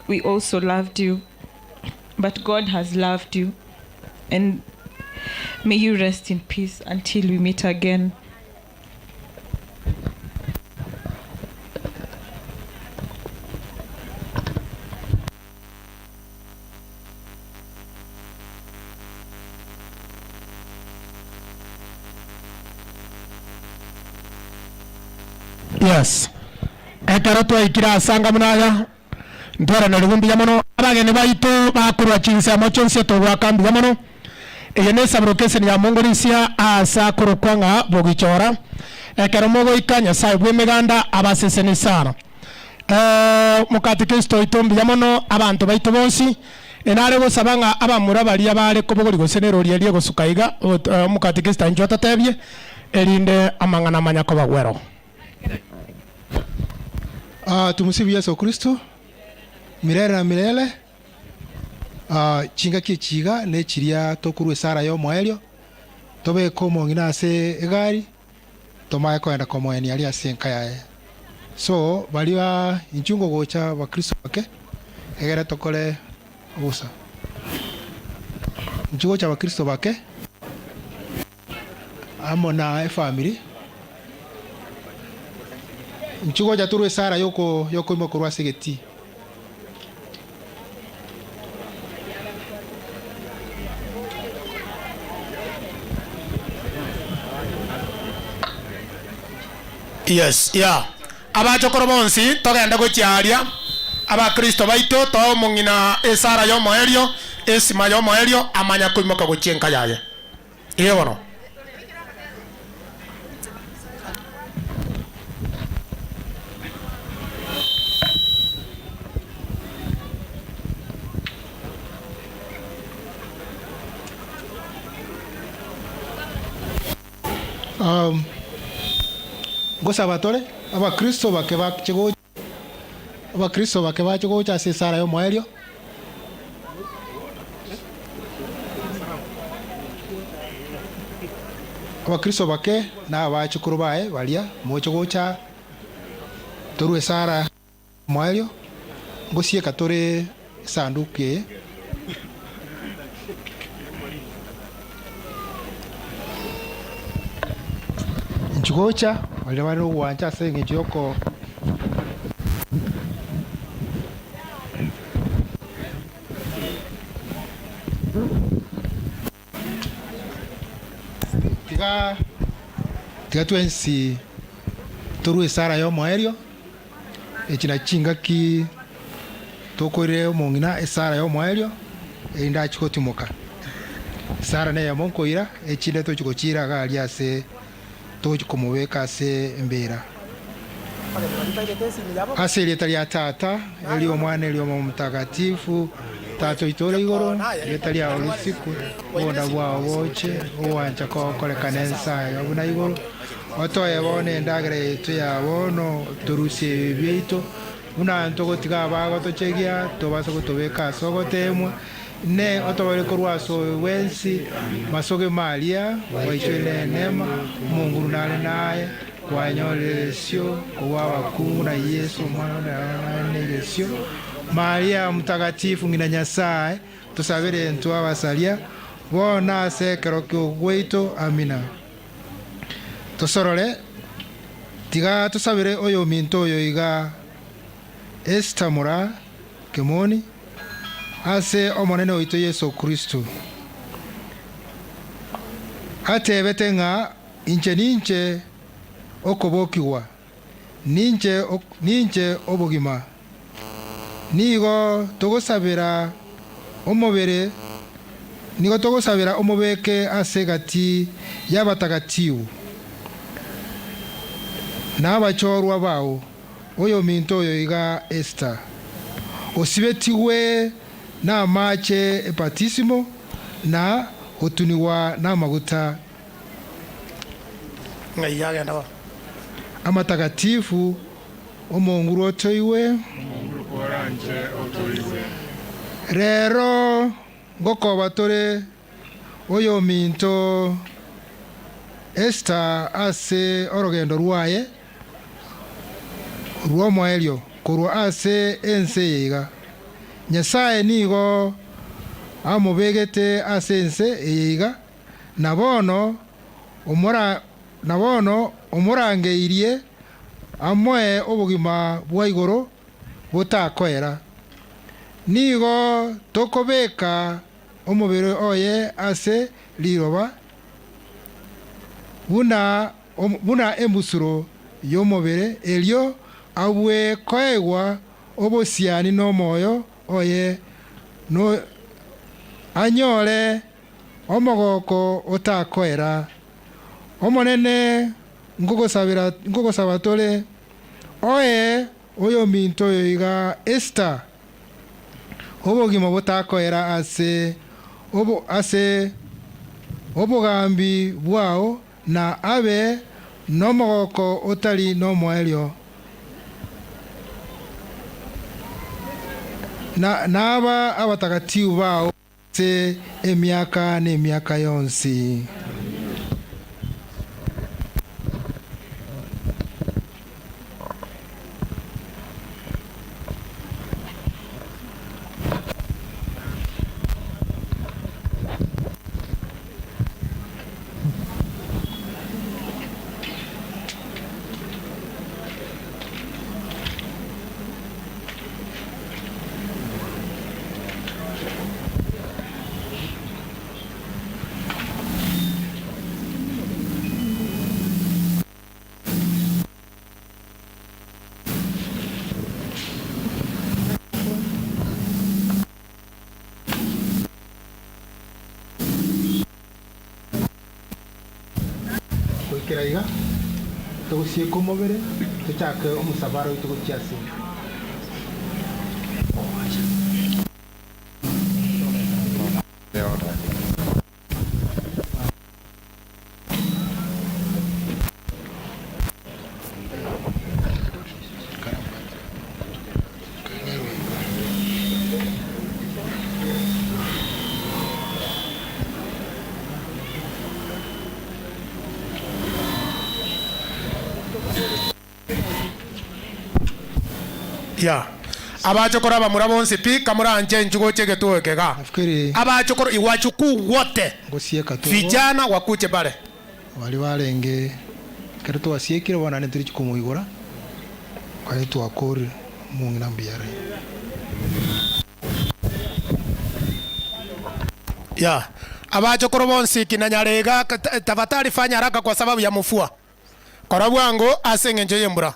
we also loved you, but God has loved you, and may you rest in peace until we meet again. Yes. Ekero twaikira asanga munaya ntwara rugumbi ya mono abageni baitu bakurwa chinse amocho nse togwaka mbuya mono eye ne sabrokesen ya mongorisia asa kurukwanga bogichora ekero mogoika Nyasaye bw'emeganda abaseseni sana mukati Kristo itu mbuya mono abantu baitu bonsi enare gosaba ng'a abamura baria bare kobogori gosenero ria gosuka iga mukati Kristo injo atatebie erinde amang'ana manya kobagwero. Tumusifu Yesu Kristo milele na milele. Chinga kichiga ne chiria tokurwe sara yo moelio tobe komong'ina ase egari tomae koenda komoeni ari ase enka yaye so baria inchungo gocha bakristo bake egere tokore obusa inchungo cha bakristo bake amo na efamily nchugo jaturwe sara yoko yoko imokorwa segeti. Yes, yeah. Abachokoro bonsi togenda gochiaria abakristo baito to mong'ina esara yo moerio esima yo moerio amanya koimoka gochienka yaye. Iyo bono. Gosabatore abakristo bake bakchego abakristo bake bachego cha sesara yo moelio abakristo bake na abachukuru bae baria mochego cha torwe sara moelio gosieka tore sanduke nchugocha wale bari ogwancha ase eng'encho yoko tiga tiga twensi torwe sara yo moerio echina chingaki tokoire omong'ina esara yo moerio erinda achikotimoka. Sara neye monkoira echinde tochikochira gari ase tochikomobeka ase embera ase erieta ria tata eri omwana eri omo mtakatifu tata oitore igoro erieta riao risiku obonda bwao boche owancha kokorekana ensayo buna igoro otoe bono endagera yaitu ya bono torusie ebi biaito buna ntogotiga abago tochegia tobasa gotobeka ase ogotemwa ne otobare korwa ase wensi masoge maria waichwe neema Mungu nare naye wanyoresio kwa wakungu na Yesu mwana negesio Maria mtakatifu ngina Nyasaye tusabire ntu abasalia bona ase ekero kio amina. Tosorore tiga tusabire oyo minto oyo iga Esther Mura Kemoni ase omonene oito Yesu Kristo atebete ng'a inche ninche okobokigwa ninche ninche obogima nigo togosabira omobere nigo togosabira omobeke ase gati y'abatagatifu n'abachorwa bao oyo minto oyo iga Esther osibetiwe n'amache epatisimo na otuniwa n'amaguta amatagatifu omonguru otoiwe rero ngokoba tore oyo minto Esther ase orogendo rwaye rw'omoerio korwa ase ense yeiga Nyasaye nigo amobegete ase ense eyeiga nabono omorangeirie amoe obogima bwa igoro botakoera nigo tokobeka omobere oye ase riroba buna embusuro y'omobere erio abwe koegwa obosiani n'omoyo oye no anyore omogoko otakoera omonene ngogosaba tore oye oyo minto oyo iga Esther obogima botakoera ase ase obogambi bwao na abe n'omogoko otari n'omoerio na naba abatagatifu bao se emiaka n'emiaka yonsi. Iga tugusie komobere tuchake omusabaro tuguchiasi Ya abachokora bamura bonsi pi kamuranje njugo chege tuwekega abachokora iwachukuu wote vijana wakuche pale wali walenge kero twasiekire bona ne turi kumuigura kwari twakori mungina mbiare ya abachokora bonsi kinanyarega tafadhali fanya haraka kwa sababu ya mfua korabwango asenge yembura.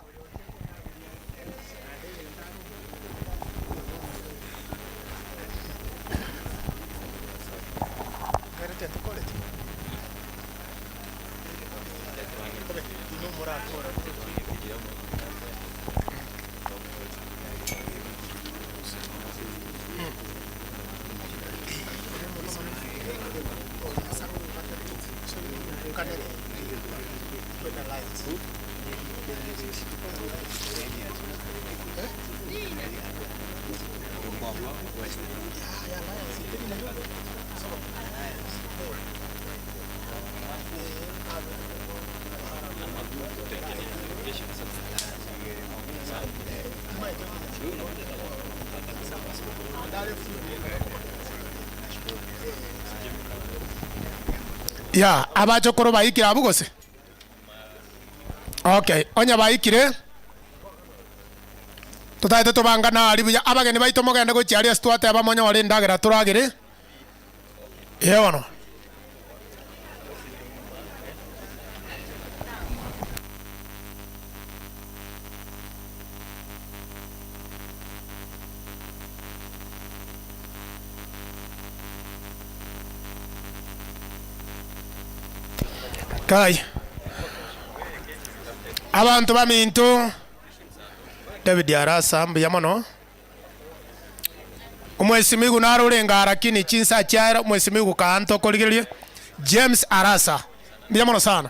Ya abachokoro baikire abu gose. Okay, onya baikire tutaete tubangana ari buya abageni baito mogende gochia ase twateba monyore endagera toragere. Ee bono. Kai abantu baminto David Arasa mbuya mono omwesimigu narorenga lakini chinsa chiaera omwesimigu kanto korigererie James Arasa mbuya mono sana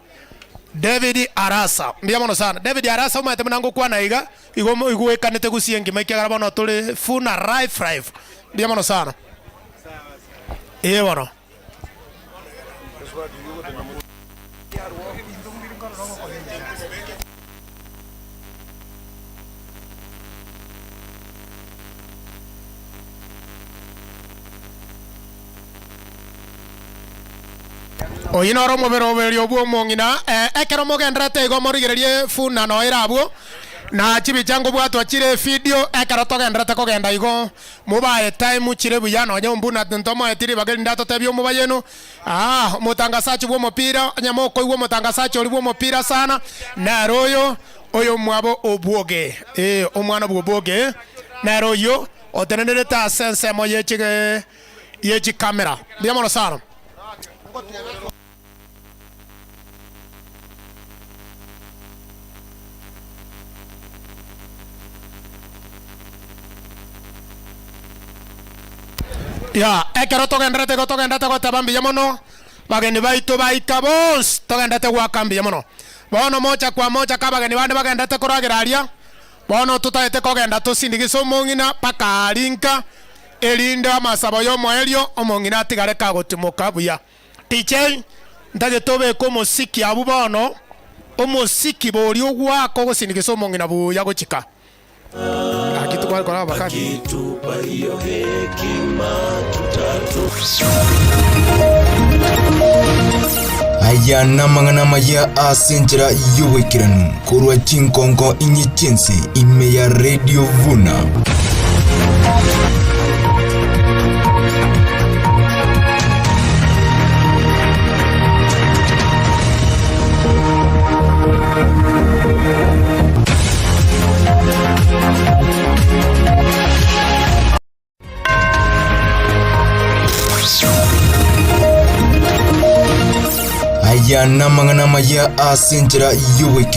David Arasa mbuya mono sana David Arasa omanyete buna ngokwana iga igo igwekanete gusia engima ekiagera bono tore funa life life mbuya mono sana ee bono. Oyi noro omobere oberio obwo omong'ina ekero mogenderete igo morigererie funa noera abwo na chibicha ngobwatwa chire video ekero togenderete kogenda igo mobae time chire buya nonye ombuna ntomoetiri bageri ndatotebia omobayeno omotangasachi bwa omopira onye mokoigwa omotangasachi ori bwa omopira sana nero oyo oyo mwabo obwoge omwana bwa obwoge nero oyo otenenerete ase ensemo yechikamera mbuya mono sana. Ya, ekero togenderete go togendete goteba mbuya mono bageni baito baika bonsi togendete gwaka mbuya mono bono mocha kwa mocha ka bageni bande bagendete koragera aria bono tutaete kogenda tosindigisa omong'ina paka arinka erinde amasabo ya omoerio omong'ina atigare kagotimoka buya. DJ ntagete obeke omosiki abu bono omosiki bori ogwaka ogosindikisa omong'ina buya gochika akitupa hiyo hekima tutatu. Aya namang'ana maya ase enchera y'oboikeranu korwa chinkonko inye chinse ime ya Radio Vuna. Aya namang'ana maya ase enchera y'oboikeranu.